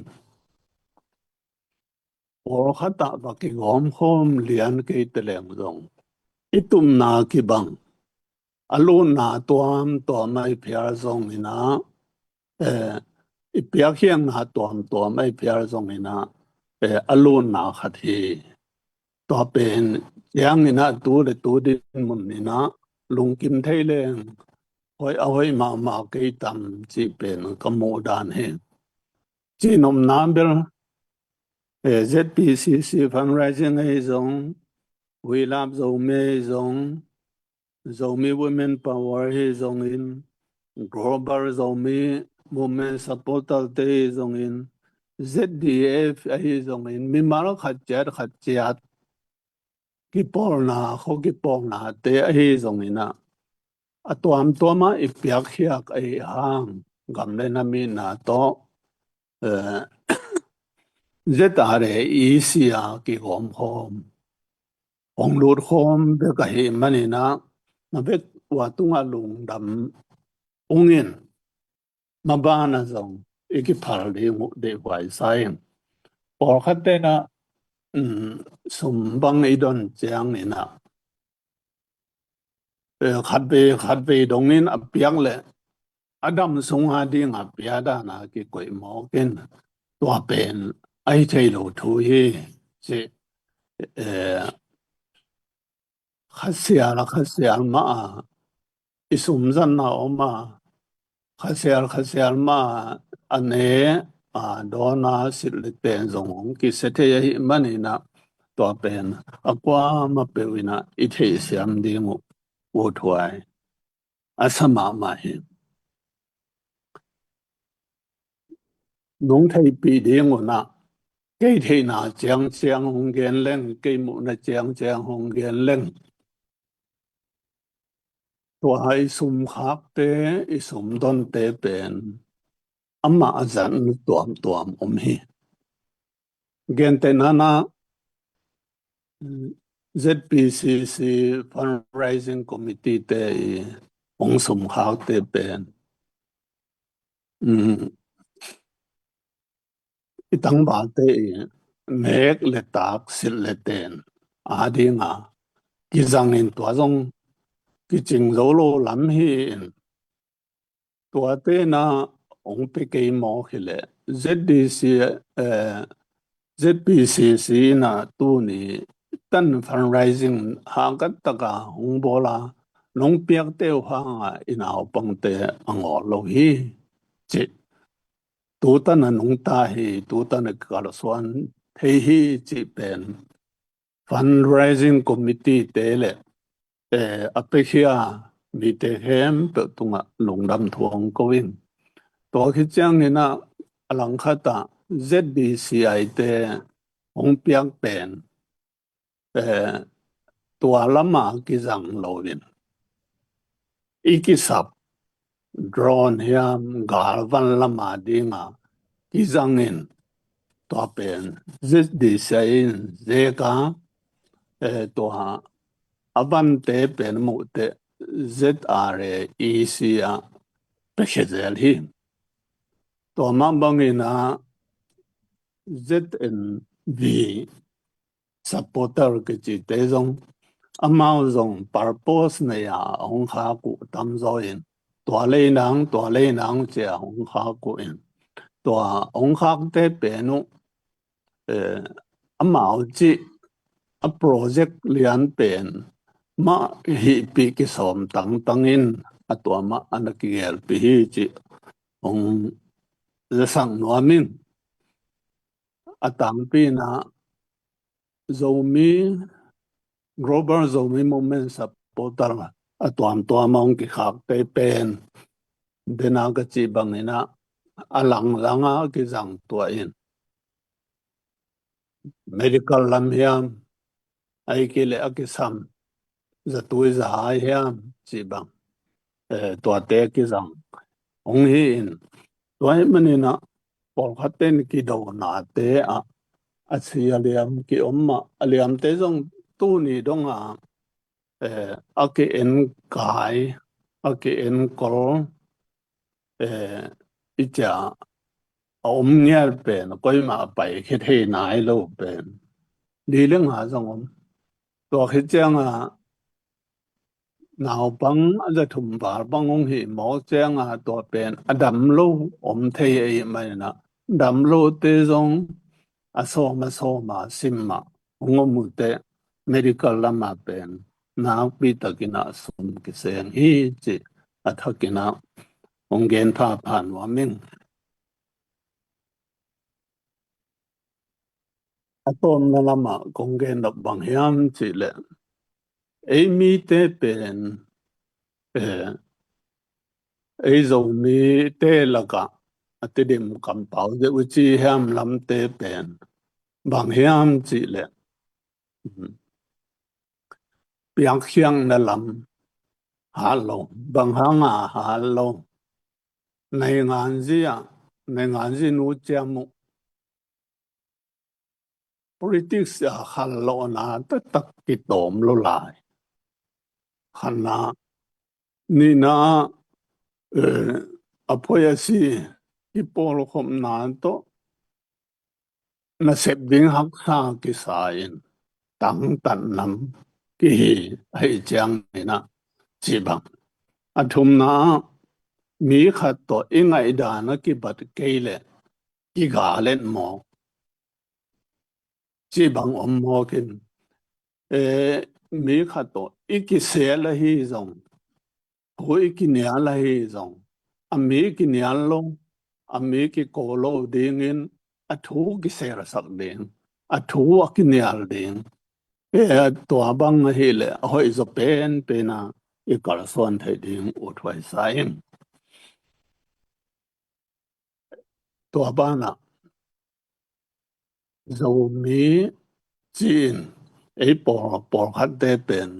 Pawlkhatah va kigawmkhawm lian kei teleng zong i tupna kibang, a lutna tuamtuam a i phial zonginah, eh, i piakkhiatna tuamtuam a i phial zonginah, eh, a lutna khat hi. Tua pen cianginah tu le tu dinmun inah lungkim thei leng hoih a hoih mahmah kei tam cih pen ka muh dan hi. Cihnopna bel, eh, Z P C C fundraising ahi zong, We Love Zomi ahi zong, Zomi Women Power ahi zongin, Global Zomi Movement Supporter te ahi zongin, Z D F ahi zongin, mimal khat ciat khat ciat kipawlna, kho kipawlnate ahi zonginah a tuamtuamah i piakkhiat ahi hang gam le nam itna tawh, eh, Z R A E C a kigawmkhawm hong lutkhawm bek ahi maninah na bek ua tungah lungdam ungin, mabana zong i kiphal ding uh deihhuai sa in. Pawlkhat tenah, um, sum bang i don cianginah, eh, khatvei khatvei dongin a piak leh a dam sunga dinga pia dana kikoih mawkin tua pen a hi thei lo thu hi ci, eh, khasial a khasial mah a i sumzatna om a, khasial khasial mah a ne a dawn a silh le ten zong hong kisia thei ahi maninah tua pen a kuamah peuh inah i theihsiam ding uh uthuai a sa mahmah hi. Nong theihpih ding unah kei theihna ciangciang hong gen leng, kei muhna ciangciang hong gen leng, tua i sumkhakte, i sumdonte pen amah a zat tuamtuam om hi. Gentehna ah Z P C C Fundraising Committee te i hong sumkhakte pen, um, i tangvalte i nek le tak, silh le ten a dinga kizangin tua zong kicing zo lo lam hi in, tuate na hong pia kei mawk hileh Z D C, eh, Z P C C na tuni tan fundraising hangkat taka hong bawl a, nong piakte uh hanga i naupangte a ngawl lo hi cih, tutana nungta hi, tutana kalsuan thei hi cih pen fundraising committee te le, eh, a piakhia mite khempeuh tungah lungdam thu hong ko in. Tua khit ciangin ah a langkhat ah Z D C I te hong piak pen, eh, tua lama kizang lo in i kisap, drone hiam, galvan lama dinga kizangin, tua pen Z D C in zeka, eh, tua a vante pen muhte Z R A E C a pekhia zel hi. Tua mah bangin a Z N V supporter kicite zong, amau zong purpose nei a hong khak uh tamzaw in, tua lei nang, tua lei nang ci a hong khak uh in, tua hong khakte pen uh, eh, amau cih a project lian pen mah hihpih kisawm tangtang in, a tua mah a na kigelpih hi cih hong zasak nuam ing. A tangpi in a Zomi, Global Zomi Movement supporter a tuamtuam a hong kikhakte pen dena ka cih bangin a, a langlang a kizang tua in, medical lam hiam, ahih kei leh a kisam zatui zahai hiam cih bang, eh, tuate kizang hong hi in, tua ahih manin a pawlkhat ten kidonate ah a si a liam kiom mah, a liamte zong tuni dong a, eh, a ki-enkai, a ki-enkol, eh, i cia a om ngial pen, koimah a pai khit thei nai lo pen li le nga zong om. Tua khit ciang a naupang a za thum val bang hong hih mawk ciang a, tua pen a dam lo om thei ahih manin a, dam lote zong a sawm a sawm a sim mah hong om uh teh, medical lam a pen nakpi takin a sum kiseng hi cih a thakin a hong gen phapha nuam ing. A tawpna lam a kong gen nop bang hiam cih leh, ei mite pen, eh, ei Zomite lak a a Tedim kampau zia uh ci hiam lamte pen bang hiam cih leh, piakkhiatna lam hat lo. Bang hang a hat lo? Nainganzi ah, nainganzi nu ciam uh, politics a khanlawhna taktak kitawm lo lai. Khatna, nihna, eh, a poi a si kipawlkhopna tawh nasep ding haksa kisa in tangtat nam kihi ahih ciangin a, ci bang. A thumna, mi khat tawh i ngaihdan a kibat kei leh kigal et mawk, ci bang om mawk in, eh, mi khat tawh i kisel ahi zong, thu i kinial ahi zong, a mi kinial lo, a mi kiko lo dingin a thu kiselsak ding, a thu a kinial ding, eh, tua bang ahih leh a hoih zaw penpen a i kalsuan theih ding uthuai sa ing. Tua banah Zomi ci-in ei pawl, pawlkhatte pen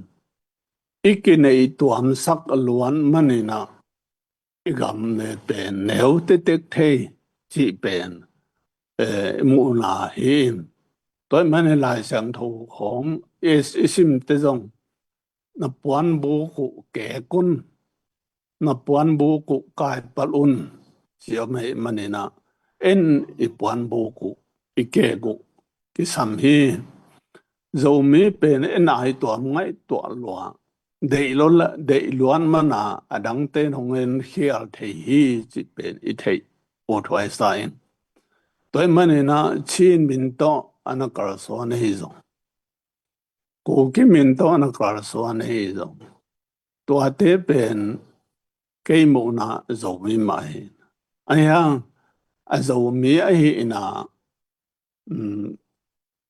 i kineih tuamsak luat manin a, i gam ne pen neu tektek thei cih pen, eh, i muhna hi in. Tua ahih manin Lai Siangtho khawng i, i simte zong, na puanbuk uh kek un, na puanbuk uh kaipalh un, ci om ahih manin a, en i puanbuk uh, i kek uh kisam hi. Zomi pen en a i tuam ngaihtuah lua, deih lo la, deih luat man a, a dangte in hong en khial thei hi cih pen i theih uthuai sa ing. Tua ahih manin a Chin min tawh a na kalsuan ahi zong, Kuki min tawh a na kalsuan ahi zong, tuate pen kei muhna Zomi mah hi. Ahi hang a Zomi ahihna, um,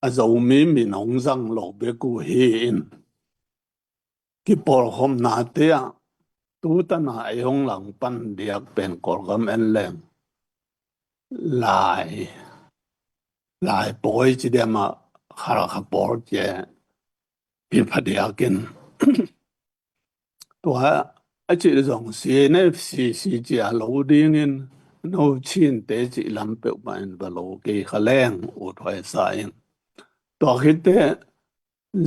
a Zomi min hong zang lo bek uh hi in, kipawlkhopnate ah tu tan a ei hong langpan diak pen Kawlgam en leng Lai, Lai pawi ci diam a, Khalkha pawl ci a, hi phadiak in. Tua a cih zong C N F C C ci a lo dingin no Chin te cih lam peuhmah in va lo kei kha leng ut huai sa ing. Tua khit teh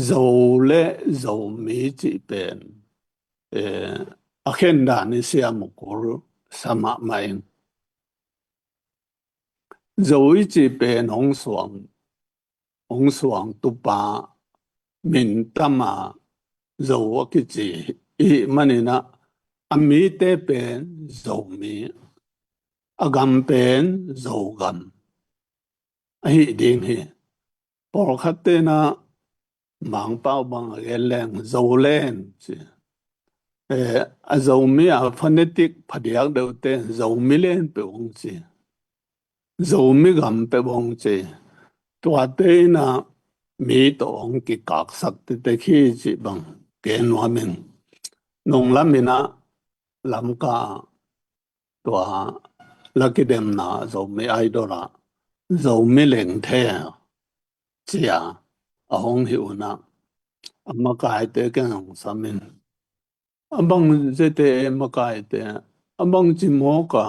Zo le Zomi cih pen, eh, a khen dan i siam uh kul sa mahmah ing. Zo i cih pen hong suang, hong suang tupa min tam a Zo a kici i hih manin ah a mite pen Zomi, a gam pen Zogam ahi ding hi. Pawlkhat te in ah Mangpau bang a gen leng Zolen ci. Eh, a Zomi a phonetic phadiak deuh te Zomi len peuh hong ci. Zomi gam peuh hong ci. Tuate in ah mi tawh hong kikaksak tektek hi cih bang gen nuam ing. Nung lam in ah Lamka tua la kidemna Zomi Idol ah Zomi Lengthe ci a a hong hih un ah a makaite ken hong sam in. A bang zete makaite, a bang ci mawk a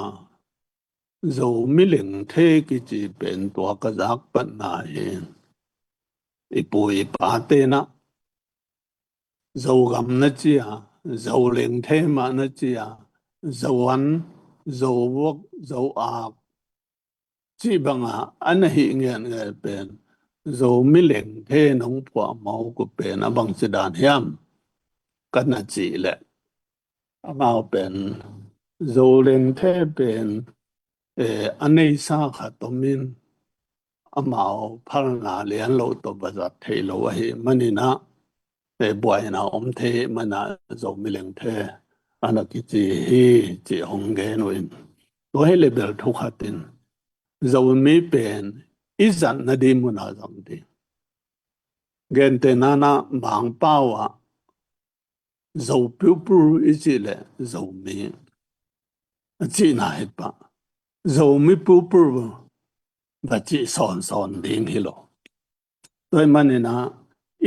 Zomi Lengthe kici pen tua ka zak patna hi. I pu i pate in ah Zogam na ci a, Zolengthe mah na ci a, Zoan, Zovok, Zoak cih bang a a na hih ngiatngiat pen Zomi Lengthe nong phuah mawk uh pen a bang ci dan hiam ka na cih leh, amau pen Zolengthe pen, eh, a neisa khat om in amau phalna lian lo tawh va zat theih lo ahih manin ah, eh, buaina om thei ahih manin ah Zomi Lengthe a na kici hi cih hong gen uh in. Tua hi leh bel thu khat in Zomi pen i zatna ding mun ah zang ding. Gentehna in ah Mangpau ah Zo people i cih leh Zomi a cihna hi pah. Zomi people va cih sawnsawn ding hi lo. Tua ahih manin ah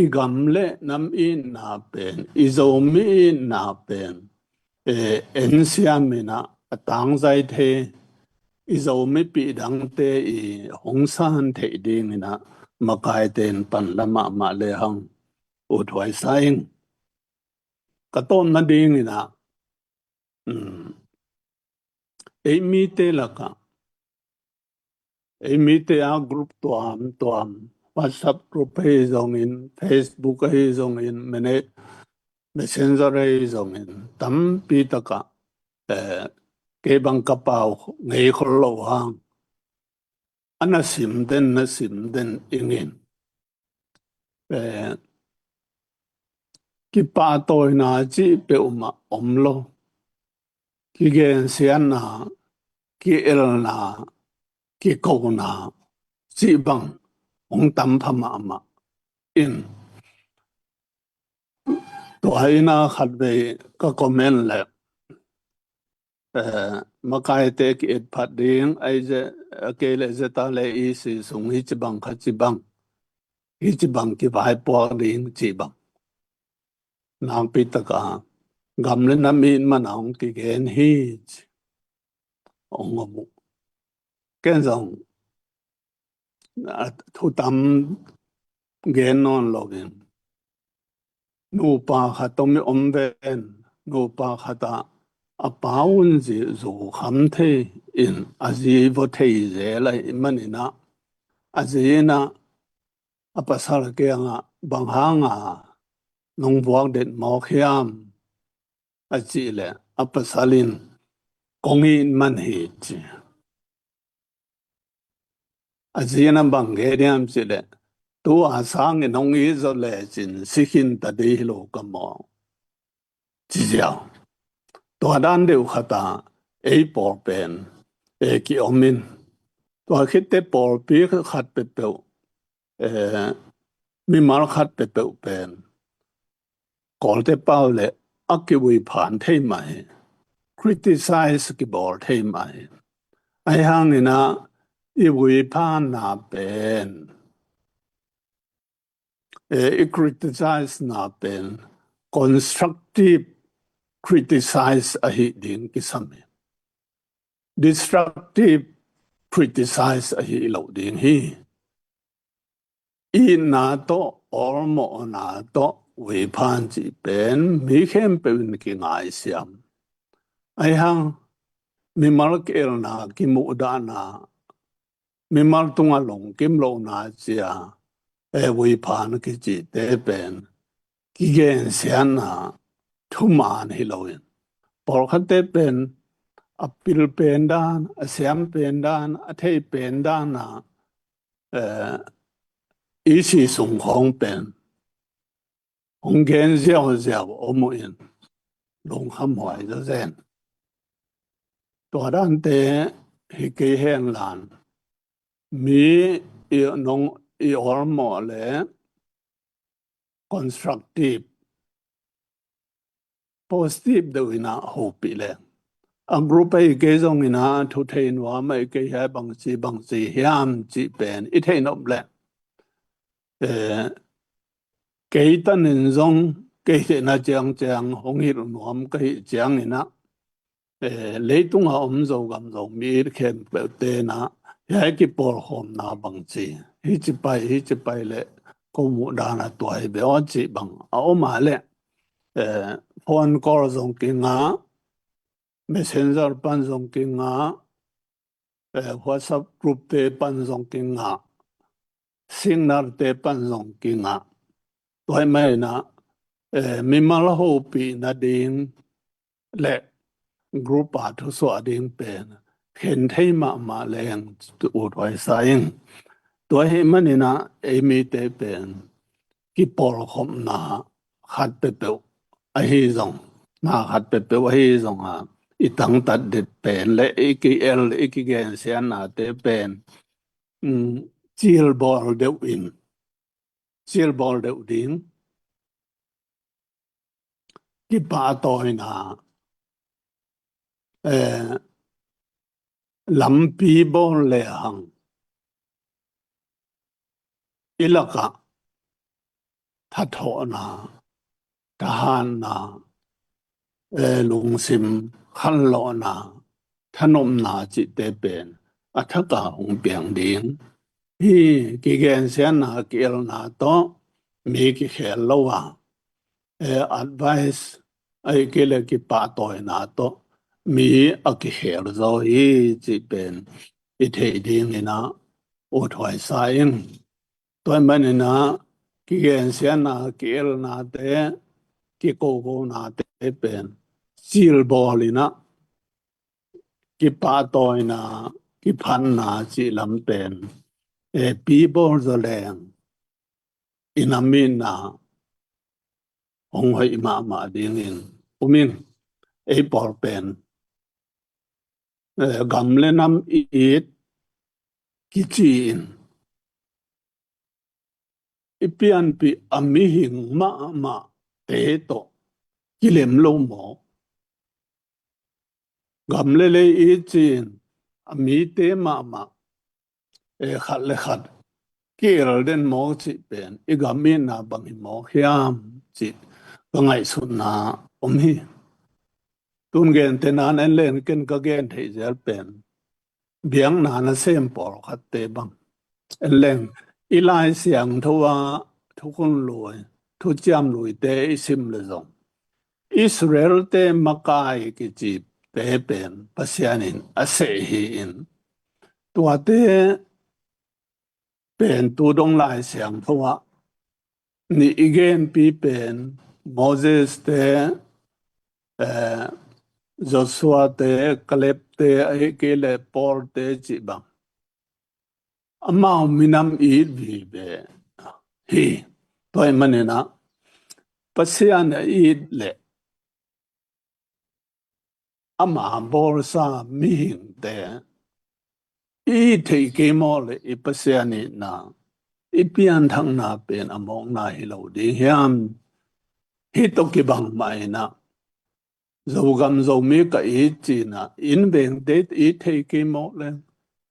i gam le nam itna pen, i Zomi itna pen, eh, en siam in ah a tangzai thei, i Zomipih dangte i hong san theih dingin ah makaite in pan la mahmah lehang ut huai sa ing. Ka tawpna dingin ah, um, ei mite lakah, ei mite a group tuamtuam, WhatsApp group ahi zongin, Facebook ahi zongin, mene-, Messenger ahi zongin, tampi takah, eh, kei bang ka pau ngei khol lo hang, a na sim den, na sim den ingin. Eh, kipahtawina cih peuhmah om lo. Kigensiatna, ki-elna, kikona cih bang hong tam pha mahmah in. Tua in ah khatvei ka comment leh, eh, makaite ki-et phat ding, ahi zeh, a kei leh zeta le i si sung hi ci bang kha ci bang, hi ci bang kivaipuak ding ci bang. Nakpi takah gam le nam it man a hong kigen hi ci hong om uh. Ken zong, a, thu tam gen nawn lo in. Nupa khat om i om ven, nupa khat ah a pa un zi zu kham thei in a zi vua thei zel ahih manin ah, a zi in ah a pasal kiangah bang hanga nong vuak det mawk hiam a cih leh a pasal in kong it man hi ci. A zi in ah bang gen hiam cih leh, tu a sangin hong it zawh lecin si khin ta ding hi lo ka maw ci ziau. Tua dan deuh khat ah ei pawl pen, eh, ki-om in. Tua khit teh pawlpi khat peuhpeuh, eh, mimal khat peuhpeuh pen Kawlte pau leh a kivuiphan thei mah hi. Criticize kibawl thei mah hi. Ahi hangin ah i vuiphanna pen, eh, i criticize na pen constructive criticize ahi ding kisam hi. Destructive criticize ahi lo ding hi. Itna tawh, awlmawhna tawh, veiphan cih pen mi khempeuh in kingaisiam. Ahi hang mimal ki-elna, kimuhdahna, mimal tungah lungkim lohna cia, e, veiphan kicihte pen kigensiatna thuman hi loin, pawlkhatte pen a pil pen dan, a siam pen dan, a thei pen dan a, eh, i si sung khawng pen hong gen ziauziau om uh in, lungkhamhuai zazen. Tua dante hi kei hen lan, mi i nong i awlmawh le constructive, positive deuh in a hopih le, a group ahi kei zong in a thu thei nuam ahi kei hiai, bangci bangci hiam cih pen i theih nop le, eh, kei tan in zong kei theihna ciangciang hong hilh nuam ka hih ciangin a, eh, leitunga om Zogam Zomi khempeuhte in a, hiai kipawlkhawmna bangci, hici pai, hici pai le ko muh dan a tua hi ve aw cih bang a om a le, eh, phone call zong kingah, Messenger pan zong kingah, eh, WhatsApp group te pan zong kingah, Signal te pan zong kingah. Tua ahih manin a, eh, mimal hopih nading le group a thusuah ding pen khen thei mahmah leng, uthuai sa ing. Tua ahih manin a, ei mite pen kipawlkhopna khat peuhpeuh ahi zong, na khat peuhpeuh ahi zong a, i tangtat det pen le i ki-el, i kigensiatnate pen, um, cilbawl deuh in, cilbawl deuh ding, kipahtawina, eh, lampi bawl lehang i lakah thathawhna, thahatna, eh, lungsim khanlawhna, thanopna cihte pen a thaka hong piang ding hi. Kigensiatna, ki-elna tawh mi kikhel lo a, eh, advice ahih kei le kipahtawina tawh mi a kikhel zaw hi cih pen i theih dingin a, uthuai sa ing. Tua ahih manin a, kigensiatna, ki-elnate, kikokonate pen cilbawl in a, kipahtawina, kiphatna cih lam pen, eh, pibawl zaw leng i nam itna hong hoih mahmah dingin um ing. Ei pawl pen, eh, gam le nam it kici in, i pianpih a mihing mahmahte tawh kilem lo maw? Gam le lei it ci-in a mite mahmah, eh, khat le khat ki-el den maw cih pen i gam itna bang hi mawk hiam cih ka ngaihsutna om hi. Tun gente nan en leng, ken ka gen theih zel pen biakna nasem pawlkhatte bang en leng, i Lai Siangtho ah thukhun lui, thuciam luite i sim le zong Israel-te makai kicite pen Pasian in a seh hi-in, tuate pen tu dong Lai Siangtho ah nih i genpi pen Moses-te, eh, Joshua-te, Caleb-te, ahih kei le Paul-te cih bang amau minam it vive hi. Tua ahih manin a, Pasian a it leh ama bawlsa mihingte i it theih kei mawk leh i Pasian itna, i pianthakna pen a mawkna hi lo ding hiam? Hih tawh kibang mah in a, Zogam Zomi ka it ci-in a, innvengte it thei kei mawk leng,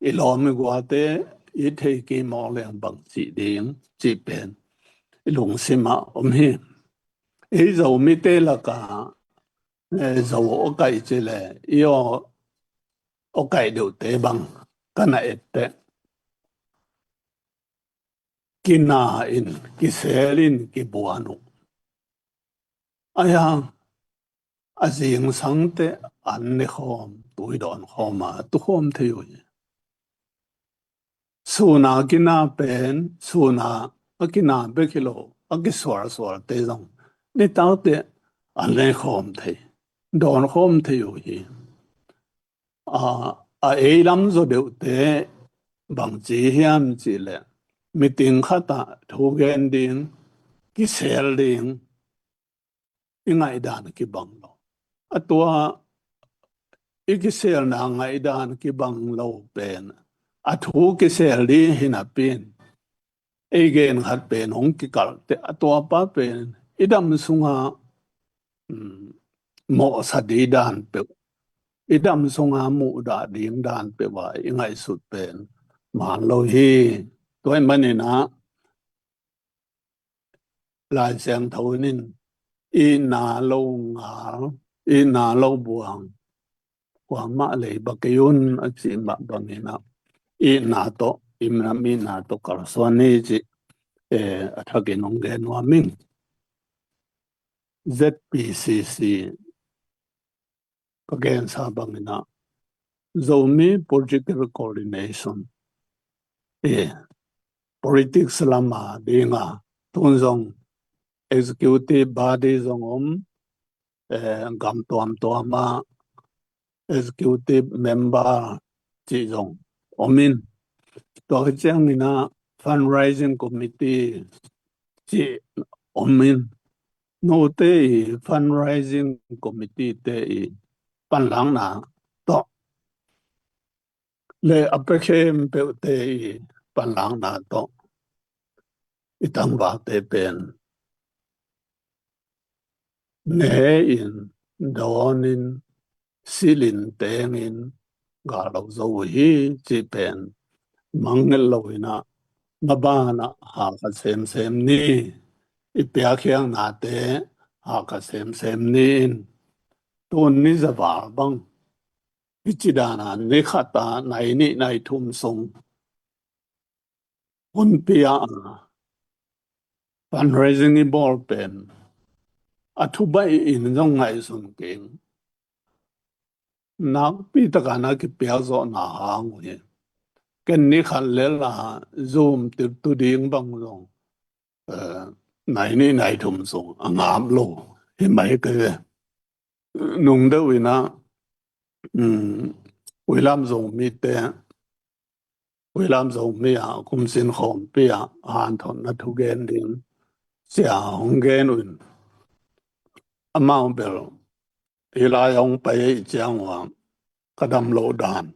i lawm i guate it thei kei mawk leng bang cih ding cih pen i lungsim ah om hi. Ei Zomite lakah eh, Zo aw kaih ci le, i aw, aw kaih deuhte bang ka na etteh, kina in, kisel in, kibuan uh. Ahi hang a zingsangte an ne khawm, tui dawn khawm a tukhawm thei uh hi. Suna kina pen, suna a kina bek hi lo, a kisualsualte zong nitakte an ne khawm thei, dawn khawm thei uh hi. A, a ei lam zaw deuhte bangci hiam cih leh, meeting khatah thu gen ding, kisel ding, i ngaihdan kibang lo. A tua i kiselna ngaihdan kibang lo pen, a thu kisel ding hi napi in, ei gen khat pen hong kikalh teh, a tua pa pen i dam sunga, um, mawhsa ding dan peuh, i dam sunga muhdah ding dan peuh a i ngaihsut pen man lo hi. Tua ahih manin ah, Lai Siangtho in, itna lo ngal, itna lo buang, kuamah leiba kei un, a cih mah bangin ah, itna tawh, i minam itna tawh kalsuan ni cih, eh, a thakin hong gen nuam ing. Z P C C ka gensa bangin ah, Zomi Political Coordination, eh, politics lama dinga, tun zong executive body zong om, eh, gam tuamtuama executive member cih zong om in, tua khit ciangin ah fundraising committee cih om in, note i fundraising committee te i panlakna tawh le a pia khempeuhte i panlakna tawh i tangvalte pen ne in, dawn in, silh in, teng in gal lo zo uh hi cih pen mangngilh lo in ah, maban ah hahkha semsem ni, i piakkhiatnate hahkha semsem ni in, tun ni za val bang, hih ci dan a ni khat a nai nih nai thum sung hun pia a, fundraising i bawl pen a thubaih in zong ngaihsun keng. Nakpi taka na kipiak zawhna hang uh hi. Ken ni khat lel a Zoom tirtu ding bang zong, eh, nai nih nai thum sung a ngap lo hi mai ka hi. Nung deuh in ah, um, Uilam Zomite, Uilam Zomi a kumsin khawmpi a hanthotna thugen ding cia hong gen uh in, amau bel hih lai hong pai ahih ciang ua ka dam loh dan,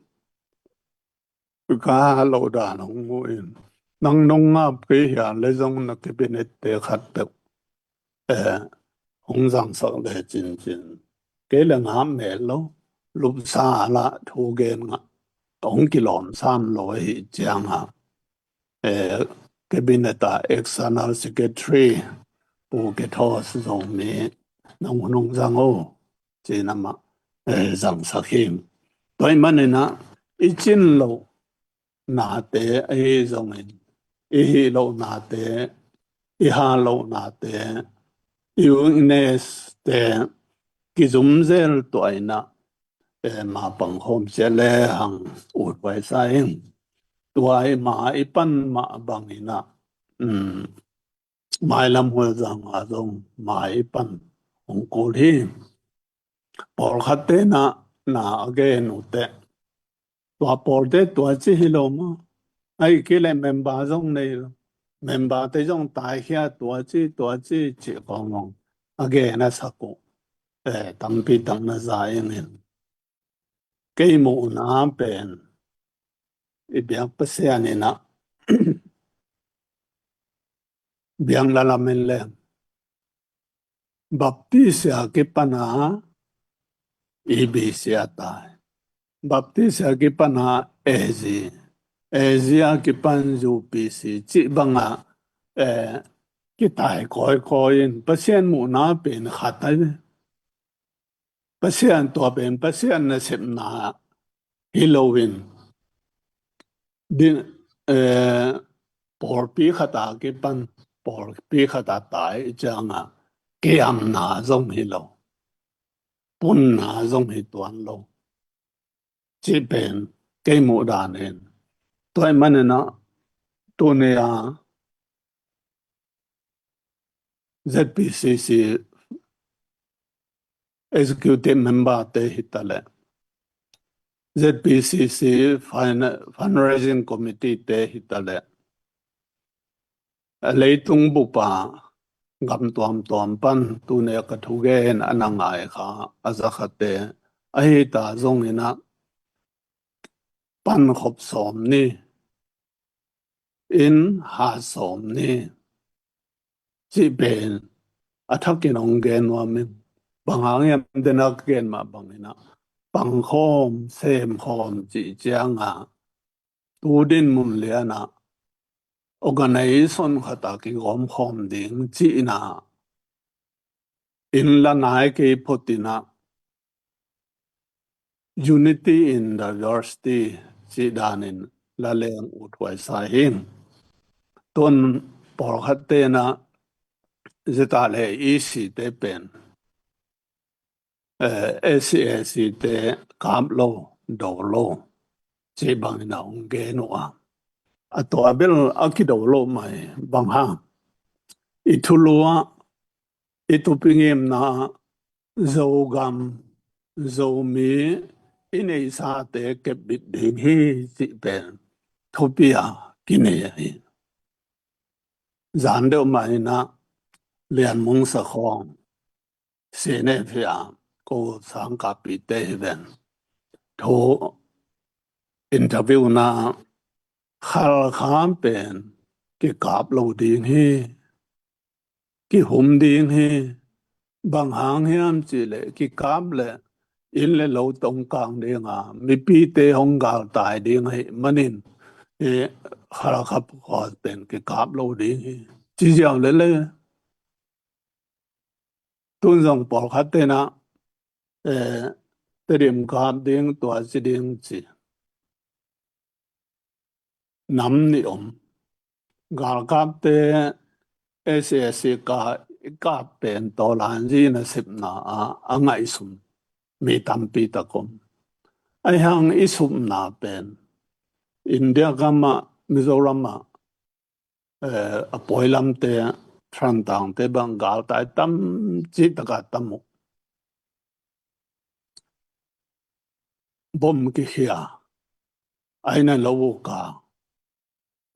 ka loh dan hong mu in, nang nong ngap kei hia le zong na cabinet te khat peuh, eh, hong zangsak le cincin, kei le ngap mel lo, lupsa la thu gen ngah, hong kilawm sam lo ahih ciang a, eh, cabinet a external secretary Pu Kethos Zomi, nang hun hong zang o, ci-in amah, eh, zangsak hi. Tua ahih manin ah i cin loh nate ahi zongin, i hih loh nate, i hal loh nate, i weakness te kizumzel tuah in ah, eh, ma pang khawm cia le hang uthuai sa ing. Tua i ma i pan mah bangin ah, um, mailam hualzang a zong mai pan hong kul hi. Pawlkhatte na, na a gen uh teh, tua pawlte tua ci hi lo maw? Ahih kei leh member zong nei lo. Member te zong taikhia tua ci, tua ci, ci khawng hong a gen a sak uh, eh, tampi tak na za ing in. Kei muhna pen i biak Pasian in ah biakna lam in leng Baptist a kipan a E B C a tai, Baptist a kipan a A Z, A Z a kipan U P C cih bang a, eh, kitai kawikawi in Pasian muhna pen khat ahi ve. Pasian, tua pen Pasian nasepna hi loin, din, eh, pawlpi khata kipan pawlpi khata tai cianga kiamna zong hi lo, punna zong hi tuan lo. Cih pen kei muh danin, tua ih maninah tunia Z P C C executive member te hitaleh, Z P C C fin-, fundraising committee te hitaleh, a leitung bupa gam tuamtuam pan tunia ka thugen a na ngai kha a zakhate ahita zonginah pankhop sawm ni in ha sawm ni cih pen a thakin hong gen nuam ing. Bang hang hiam dena ka gen mah banginah pangkhawm semkhawm cih cianga tu din mun lianah organization khata kigawmkhawm ding cihna in la nai kei photinah Unity in Diversity cih danin la leng uthuai sa hing. Tun pawlkhat tenah zeta le E C te pen, eh, S C S C te kap lo, do lo cih bangin a hong gen uh a, a tua bel a kido lo mai bang hang i thulu ah i tupi ngimna Zogam, Zomi i neisate kepbit ding hi cih pen thupi a kinei ahi. Zan deuh mah inah Lian Mung Sakhong, C N F a ko sangkapite hi ven, thu interview na Khalkha pen kikap lo ding hi, kihum ding hi. Bang hang hiam cihleh kikap leh inn le lo tongkang dinga mipite hong galtai ding ahih manin, eh, Khalkha khua pen kikap lo ding hi, ci ziau lele. Tun zong pawlkhat tenah, eh, Tedim kap ding, tua ci ding ci. Nam nih om. Galkapte S A C ka, i kap pen Tawlanzi nasepna ah a ngaihsun mi tampi tak om. Ahi hang i supna pen India gamah, Mizoramah, eh, a pawi lamte, Thantangte bang galtai tam cih taka tam uh. Bom kikhia, aina lo uh ka,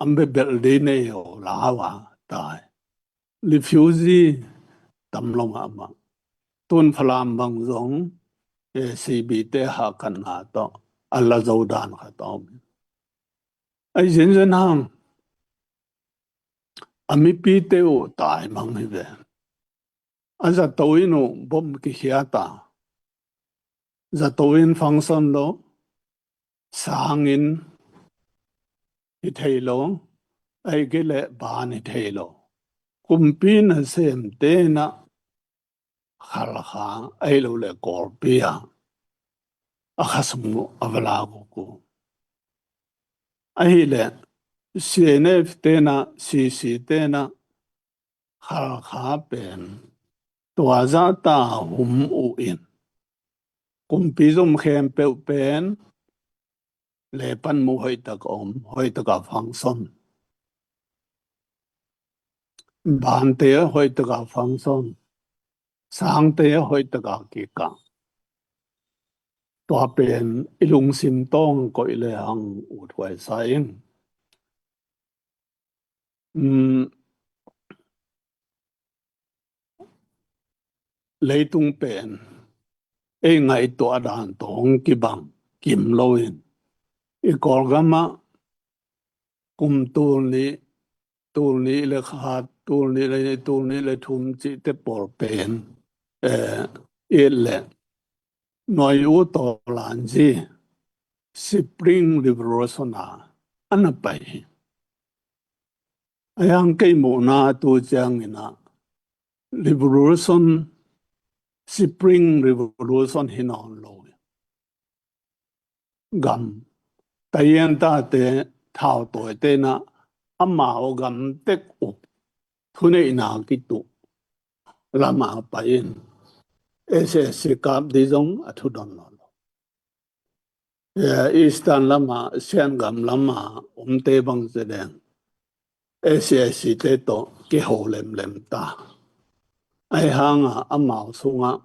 an bebel dei nei uh lau a tai. Refugee tam lo mahmah. Tun Falam bang zong, eh, C B te hahkatna tawh a la zo dan khat a om. Ai zenzen hang a mipite uh tai mang hi ve. A zato in uh bom kikhiat a, zato in function lo, sangin hi thei lo, aike le ban hi thei lo. Kumpi nasem tenah Khalkha ahi lo le Kawlpi ah a khasung uh a va lak uh ku. Ahileh C N F tenah, C C tenah Khalkha pen tua zahta hum uh in, kumpi zom khempeuh pen le panmuh hoihtak om, hoihtaka function. Bante hoihtaka function. Sangte hoihtaka kikah. Tua pen i lungsim tawng koih le hang uthuai sa ing. Um, leitung pen ei ngaihtuah dan tawng kibang kim loin, i Kawlgamah kum tul nih, tul nih le khat, tul nih le, tul nih le thum cihte pawl pen, eh, it le Nuai U Tawlanzi Spring Revolution a a na pai hi. A yang kei muhna tu ciangin ah revolution Spring Revolution hi nawn lo. Gam, Taiwan tate thautawite na amau gam tek uh thuneihna kituh lama pai-in S A C kap ding zong a thudon nawn lo. Eastern lama, Sian gam lama omte bang ci leng S A C te tawh kiho lemlem ta. Ahi hanga amau sungah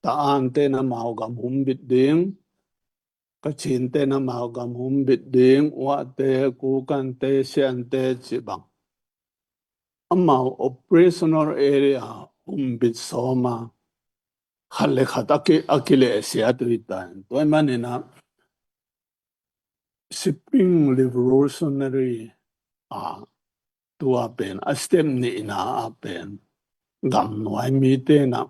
Taan te na amau gam humbit ding, Kachin te na amau gam humbit ding, Wa te, Kukan te, Sian te cih bang amau operational area humbit sawma khat le khat a ki, a kilehsiat uh hi ta in. Tua ahih manin ah Spring Revolutionary a tua pen a step nihna ah pen gamnuai mite na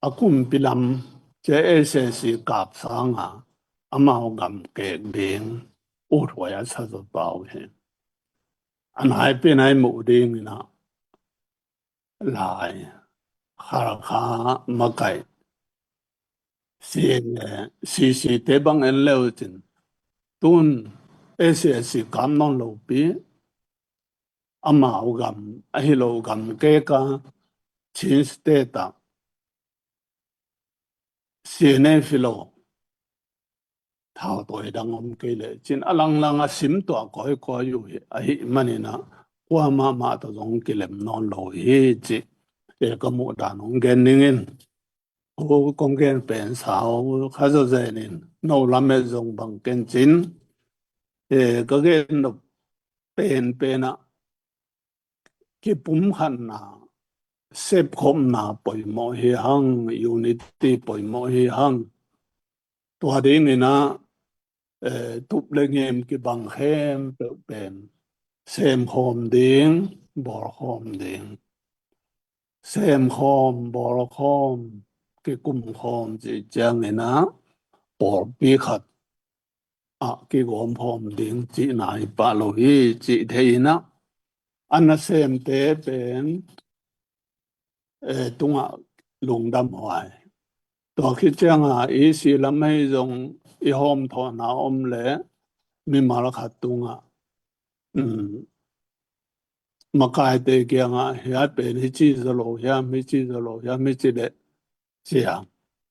a kumpi lam C S S C kap sanga amau gam kek ding uthuai a sa zaw pau hi. A nai pen a i muh ding in ah Lai, Khalkha, Makai, C C te bang en leu cin tun S A C kap nawn lo pi, amau gam ahi lo gam keka Chin State ah C N F hi lo thautawi dang om kei le cin a langlang a sim tuah kawikawi uh hi, ahih manin ah kuamah mah tawh zong kilem nawn lo hi cih e ka muh dan hong gen ning in. Ko kong gen pen sau kha zawzen in no lamet zong bang ken cin e ka gen nop penpen ah kipumkhatna, sepkhopna poimawh hi hang, unity poimawh hi hang. Tua dingin ah eh, tup le ngim kibang khempeuh pen semkhawm ding, bawlkhawm ding. Semkhawm, bawlkhawm, kikumkhawm cih ciangin ah pawlpi khat ah kigawmkhawm ding cihna hi pah lo hi cih thei in ah a nasemte pen eh, tungah lungdam huai. Tua khit cianga i si lam hei zong i hawmthawhna om le mimal khat tungah, um, makaite kiangah hiai pen hici zaw lo hiam, hici zaw lo hiam, hici le ciang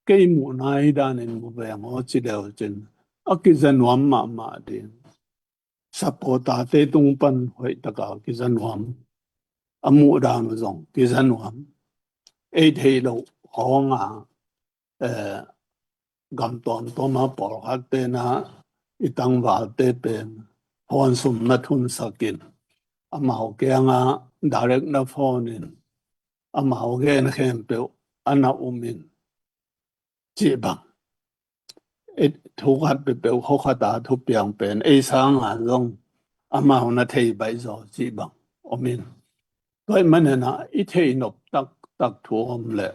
kei muhna hi danin mu veng aw ci leu cin a kiza nuam mahmah ding. Supporter te tung pan hoih taka kiza nuam. A muh dan uh zong kiza nuam. Ei theih loh hawnga eh, gam tuamtuam a pawlkhat te na i tangvalte pen phone sum na thunsak in amau kianga direct na phone in amau gen khempeuh a na um in cih bang. Thu khat peuhpeuh khua khat a thupiang pen ei sanga zong amau na thei baih zaw cih bang om in. Tua ahih manin ah i theih nop taktak thu om leh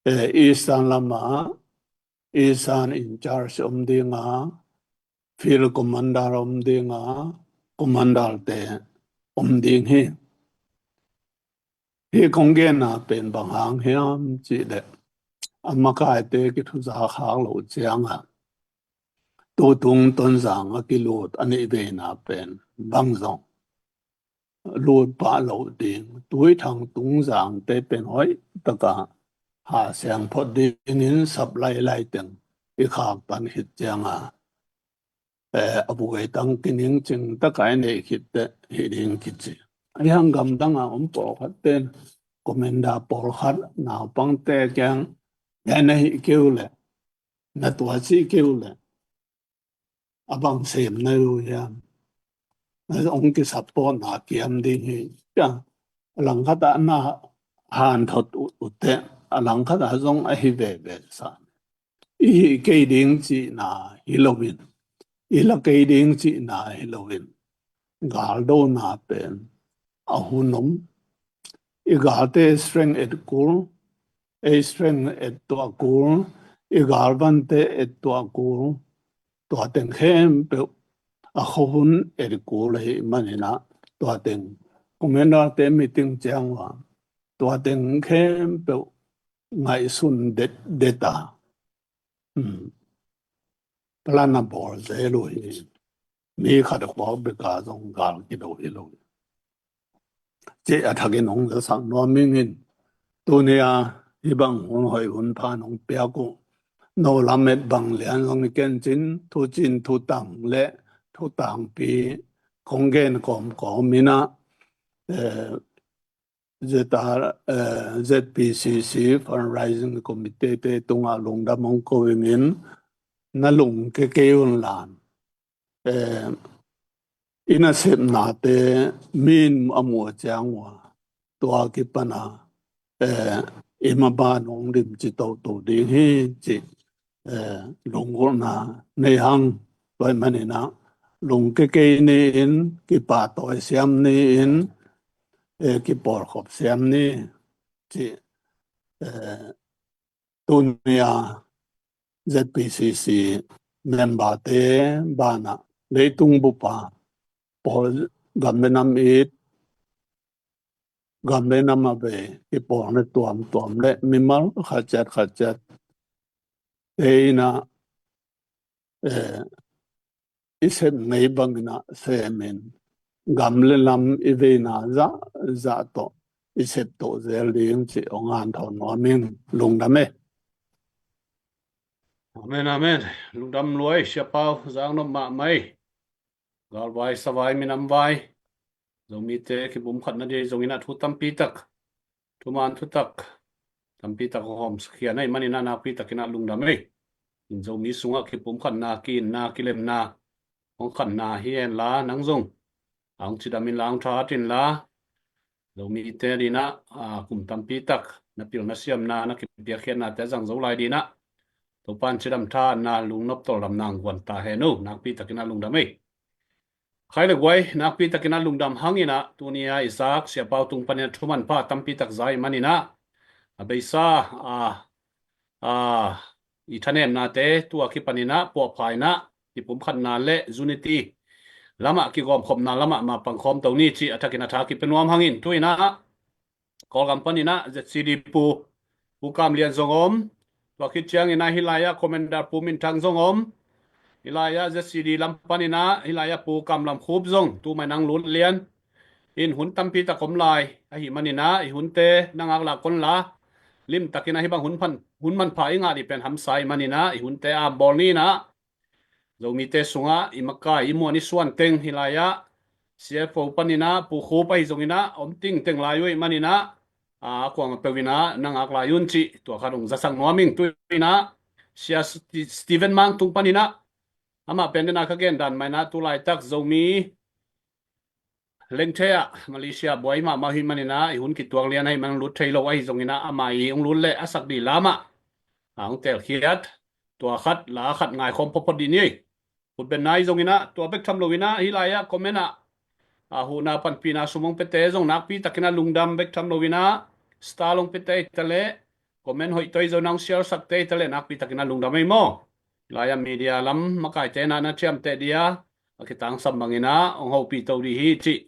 eh, Eastern lamah Eastern in charge om dinga, field commander om dinga, commander te om ding hi. Hih kong genna pen bang hang hiam cih leh a makaite kithuza khak loh cianga tutung Tonzang a kilut a neih veina pen bang zong lut pah loh ding, Tuithang Tungzang te pen hoih taka ha siang phot dingin sap lailai teng i khak pan khit cianga eh, a buai tang kining cing taka i neih khit teh hih ding kici. Ahi hang gamdanga om pawlkhat ten commander pawlkhat naupangte kiang na hih keu leh na tua cih keu leh a bang sem na lo hiam? Na hong kisupport na kiam ding hi. Cia a langkhat ah na hanthot uh, uh teh a langkhat ah zong ahi veve sa. I hih kei ding cihna hi loin, i la kei ding cihna hi loin, galdona pen a hun om. I galte strength et kul, ei strength et tuah kul, i galvante et tuah kul, tua teng khempeuh a khuahun et kul ahih manin ah tua teng commander te meeting ciang ua tua teng khempeuh ngaihsun detdet a, um, plan a bawl zel uh hi. Mi khat a khuak bek a zong gal kido hi lo. Cih a thakin hong zasak nuam ing in, tuni a hih bang hun hoih hun pha nong piak uh, no lamet bang lian zong i kencin, thucin thutang le thutangpi kong gen kawmkawm in ah, eh, Z R, eh, Z P C C Fundraising Committee te tungah lungdam hong ko ing in, na lungke kei un lan, eh, i nasepnate mi in a muh a ciang uh a, tua kipan a, eh, i maban hong limci toto ding hi cih, eh, lunggulhna nei hang. Tua ahih manin ah lungke kei ni in, kipahtawi siam ni in, eh, kipawlkhop siam ni cih, eh, tuni a Z P C C member te banah leitung bup a pawl, gam le nam it, gam le nam a bei kipawlna tuamtuam le mimal khat ciat khat ciat te in ah, eh, i sep ngei bangin ah semin, gam le nam i veina zahzah tawh i sep to zel ding cih hong hanthawn nuam ing. Lungdam e. Amen, amen. Lungdam lua e, Sia Pau, zang nop mahmah e. Galvai, savai, minam vai, Zomite kipumkhatna ding zongin ah thu tampi tak, thuman thutak tampi tak hong hawmsak khia na hih manin ah nakpi takin ah lungdam e. In Zomi sungah kipumkhatna, ki-itna, kilemna hong khanna hi hen la, nang zong a hong cidam inla, hong thahat inla, Zomite adingin ah, a, kum tampi tak na pilna siamna, na kipiakkhiatnate a zang zo lai dingin ah Topa'n cidam thahatna, lungnop tawldamna hong guan ta hen uh. Nakpi takin ah lungdam e. Khai le guai, nakpi takin ah lungdam hangin ah, tuni a i zak Sia Pau tung panin ah thumanpha tampi tak za i hih manin ah, a beisa, a, a, i thanemnate tua kipanin ah puahpha in ah, kipumkhatna le unity lamah, kigawmkhopna lamah mapang khawm to ni cih a thakin a tha kipia nuam hangin, tu in ah Kawlgam panin ah Z C D Pu, Pu Kam Lian zong om. Tua khit ciangin ah hih lai-ah Commander Pu Min Thang zong om. Hih lai-ah Z C D lam panin ah hih lai-ah Pu Kam Lam Khup zong, tu mai-in ah hong lut lian in, hun tampi tak om lai ahih manin ah i hunte na ngaklah kei un la, limtakin ah hih bang hun phan, hun manpha i ngah ding pen hamsa ahih manin ah i hunte a bawl ni in ah, Zomite sungah i makai, i muan, i suan teng hih lai-ah C F O panin ah Pu Khup ahi zongin ah om tingteng lai uh ahih manin ah, a, a kuamah peuh in ah na ngak lai un cih tua khat hong zasak nuam ing. Tu in ah Sia Sti-, Stephen Mang tung panin ah, amah pen den a ka gen dan mah in ah tu laitak Zomi lengthe ah Malaysia buai mahmah ahih manin ah i hun kituak lian ahih man hong lut thei lo ahi zongin ah, amah i hong lut leh a sak ding la mah, a, hong telkhiat, tua khat la khat ngaikhawm photphot ding ni. Khutbenna ahi zongin ah, tua bek tham loin ah hih lai-ah comment ah, a, huhna panpihna sum hong piate zong nakpi takin ah lungdam bek tham loin ah, star hong piate hi taleh, comment hoih tawh hi zongin ah hong share sakte hi taleh nakpi takin ah lungdam ei maw. Hih lai-ah media lam makaite na na thiamteh ding a, a kitangsam bangin ah hong hopih to ding hi cih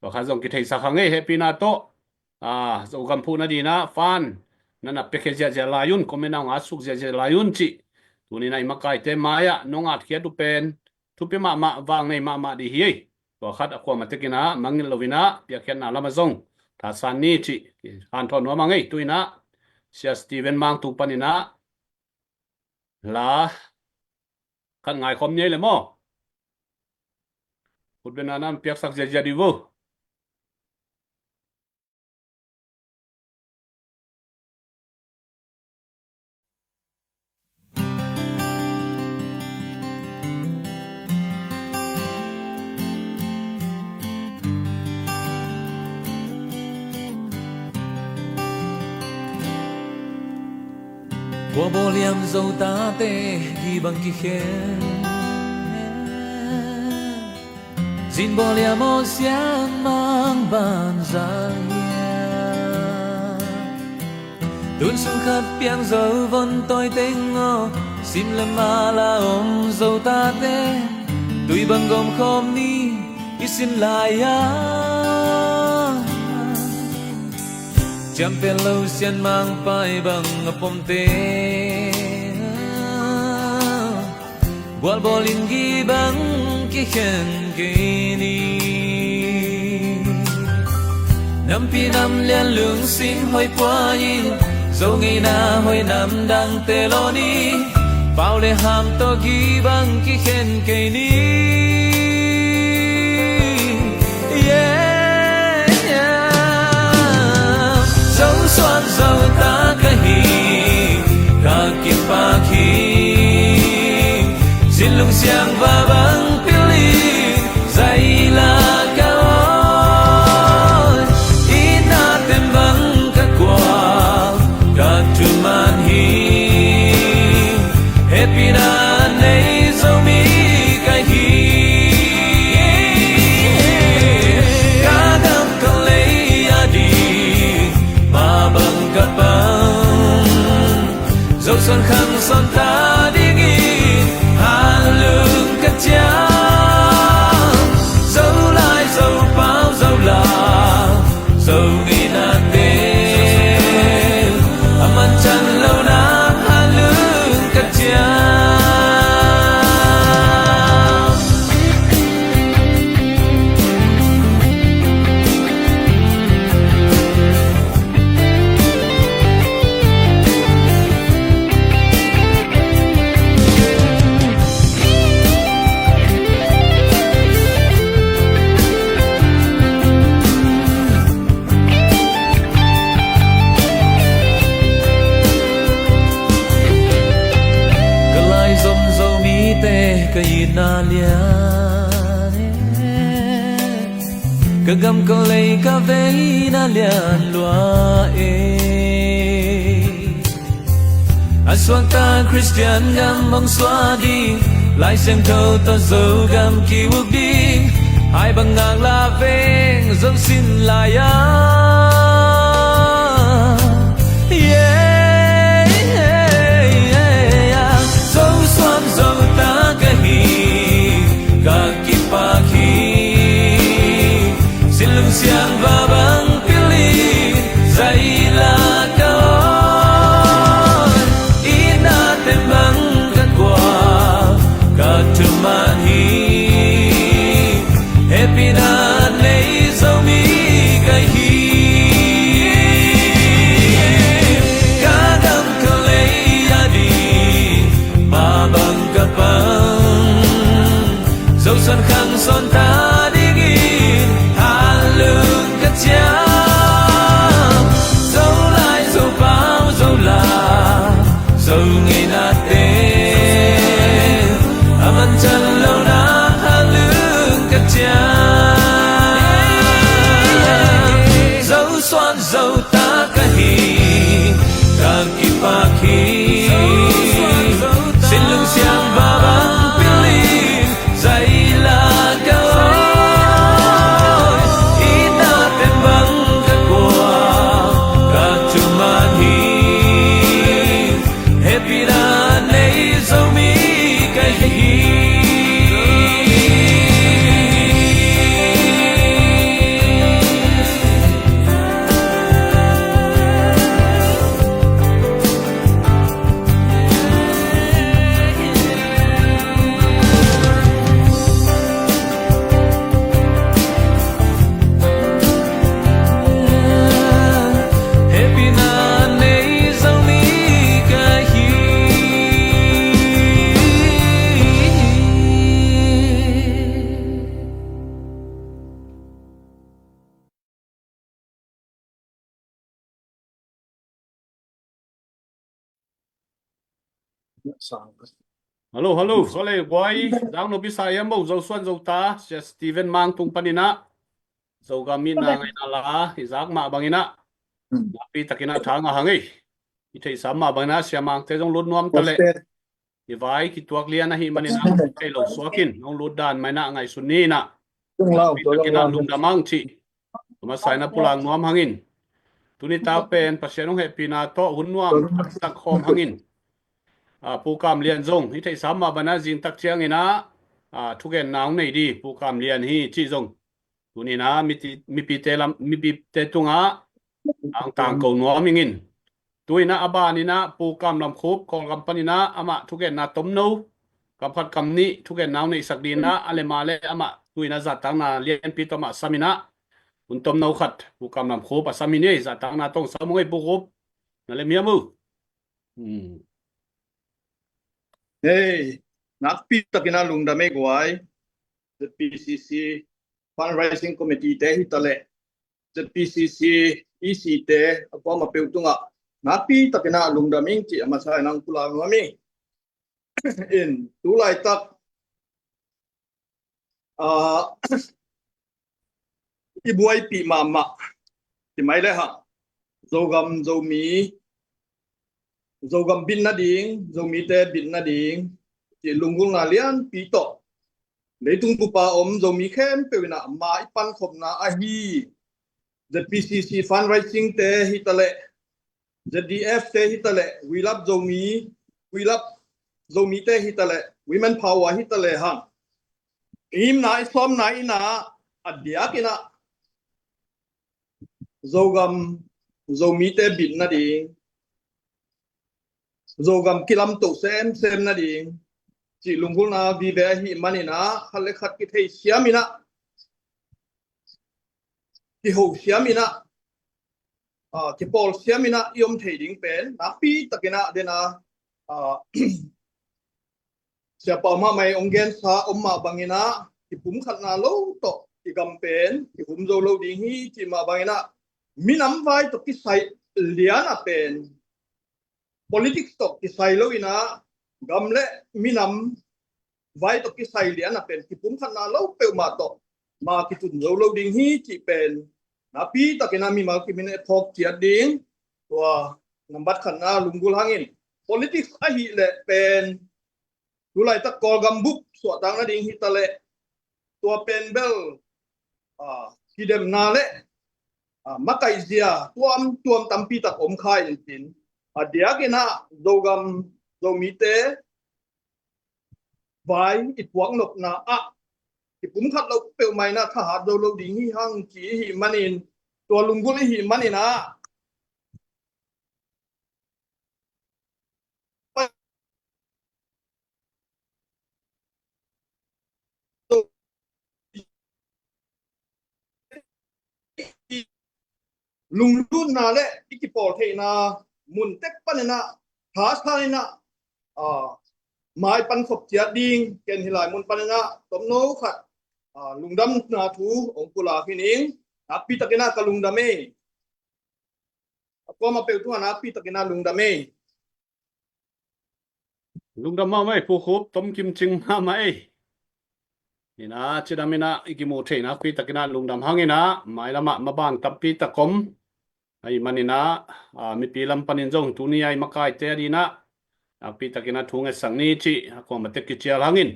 tua khat zong kitheisak hang ei. Hehpihna tawh, a, Zogam phuhna dingin ah fund na na piakhia ziahziah lai un, comment ah hong atsuk ziahziah lai un cih tuni in ah i makaite mai-ah nong atkhiat uh pen thupi mahmah, vang nei mahmah ding hi ei. Tua khat a kuamah tekin ah mangngilh loin ah piakkhiatna lamah zong thasan ni cih hanthawn nuam hang ei. Tu in ah Sia Stephen Mang tung panin ah la khat ngaikhawm ni ei le maw. Khutbenna na piaksak ziahziah dih vo. Kua bawliam zo tate hi bang kikhen, zin bawliam aw sianmang banza hiam? Tun sung khat piang zo von tawi teng aw, sim le mala om zo tate, tui bang gawm khawm ni i sin lai-a. Siam pen lo sian mangpai bang a pomte, gualbawl in gih bang kikhen kei ni. Nampi nam lian lungsim hoih pua in, Zo ngeina hoih nam dangte lawn ni. Pau le ham tawh gih bang kikhen kei ni. Yeah, yeah. Zo suan zo ta ka hi, ka kipak hi. Sin lungsiang va bang pil in, zaila ka awn. Itna tem bang ka kuak, ka thuman hi. Hehpihna nei Zomi ka hi. Ka gam ka lei a ding, mah bang ka pang. Zo suan khang suan ta dingin, hanlung ka ciam. Zo lai, Zo pau, Zo lau, Zo ngeina te, a man can lo nang hanlung ka ciam. Ka lai zom Zomite ka itna lian e, ka gam ka lei ka veina lian lua e. A suakta Khristian gam hong suah ding, Lai Siangtho tawh Zogam ki-uk ding, hai bang ngaklah veng Zo sin lai-a. Yeah, yeah, yeah. Zo suan zo ta ka hi, ka kipak hi. Sin lungsiang va bang pil in, zaila ka awn. Itna tem bang ka kuak, ka thuman hi. Hehpihna nei Zomi ka hi. Ka gam ka lei a ding, mah bang ka pang. Zo suan khang suan ta dingin, hanlung ka ciam. Zo lai, Zo pau, Zo lau, Zo ngeina te, a man can lo nang hanlung ka ciam. Zo suan zo ta ka hi, ka kipak hi. Sin lungsiang va bang pil in, zaila ka awn. Itna tem bang ka kuak, ka thuman hi. Hehpihna nei Zomi ka hi. Hehpihna nei Zomi ka hi. Hello, hello. Khualei guai, zang no bisa iam bo, Zo suan zo ta, Sia Steven Mang tung panin ah, Zogam itna ngaihna la i zak mah bangin ah, nakpi takin ah tha ngah hang ei. I theihsa mah bangin ah, Sia Mangte zong lut nuam ta leh. I vai kituak lian ahih manin ah, thei lo suakin hong lut dan mah in ah ngaihsun ni in ah. Tung lau, tung lau. Lungdam hang cih. Tua masa in ah pulak nuam hangin. Tuni tak pen Pasian hong hehpihna tawh hun nuam taktak khawm hangin. Ah, Pu Kam Lian zong i theihsa mah bangin ah zing tak ciangin ah, ah, thugenna hong nei di, Pu Kam Lian hi cih zong. Tuni in ah miti-, mipite lam, mipite tungah Ang tangko nuam ing in. Tu-in ah a ban in ah Pu Kam Lam Khup Kawlgam panin ah amah thugenna tomno, kam khat kam nih thugenna hong neihsak dingin ah, a le ma le amah tu-in ah zahtakna lianpi tawh amah sam in ah, hun tomno khat Pu Kam Lam Khup a sam hi ni. Zahtakna tawh sam ung ei Pu Khup. Na lem hiam uh? Hmm. Hei, nakpi takin ah lungdam ei guai. Z P C C Fundraising Committee te hi ta leh, Z P C C E C te a kuamah peuh tungah nakpi takin ah lungdam ing cih a masa in ah hong pulak nuam ing. In, tu laitak, ah, i buaipih mahmah, ci mai le hang, Zogam, Zomi, Zogam bit nading, Zomite bit nading, cih lunggulhna lianpi tawh leitung bup a om Zomi khempeuh in ah ma i pankhopna ahi Z P C C fundraising te hi ta leh, Z D F te hi ta leh, We Love Zomi, We Love Zomite hi ta leh, Women Power hi ta leh hang, himna i sawmna in ah a diak in ah Zogam, Zomite bit nading, Zogam kilamto semsem nading cih lunggulhna vive ahih manin ah, khat le khat kitheisiam in ah, kihosiam in ah, ah, kipawlsiam in ah i om thei ding pen nakpi takin ah den a, ah, Siapa mahmah i hong gensa om mah bangin ah, kipumkhatna lo tawh i gam pen kihum zo lo ding hi cih mah bangin ah, minam vai tawh kisai lian a pen, politics tawh kisai lo in ah, gam le minam vai tawh kisai lian a pen kipumkhatna lo peuhmah tawh ma kitun zo lo ding hi cih pen nakpi takin ah mimal kimin e thawk ciat ding. Tua nambat khatna lunggulh hangin, politics ahih leh pen tu laitak Kawlgam bup suahtak nading hi ta leh, tua pen bel, ah, kidemna le, ah, makaihzia tuamtuam tampi tak om kha in cin, a diak in ah Zogam, Zomite vai i puak nopna ah kipumkhat lo peuhmah in ah thahat zo lo ding hi hang ci i hih manin, tua lunggulh i hih manin ah lunglutna le i kipawl theihna mun tek panin ah, thasan in ah, ah, mai pankhop ciat ding, ken hih lai mun panin ah tomno khat, ah, lungdamna thu hong pulak hi ning. Nakpi takin ah ka lungdam ei. A kuamah peuh tungah nakpi takin ah lungdam ei. Lungdam mahmah ei, Pu Khup, tom kimcing mahmah ei. In ah, cidam in ah i kimuh theih nakpi takin ah lungdam hang in ah, mailam ah maban tampi tak om. Ahih manin ah, ah, mipi lam panin zong tuni a i makaite ading in ah nakpi takin ah thu ngetsak ni cih a kuamah tek kicial hangin,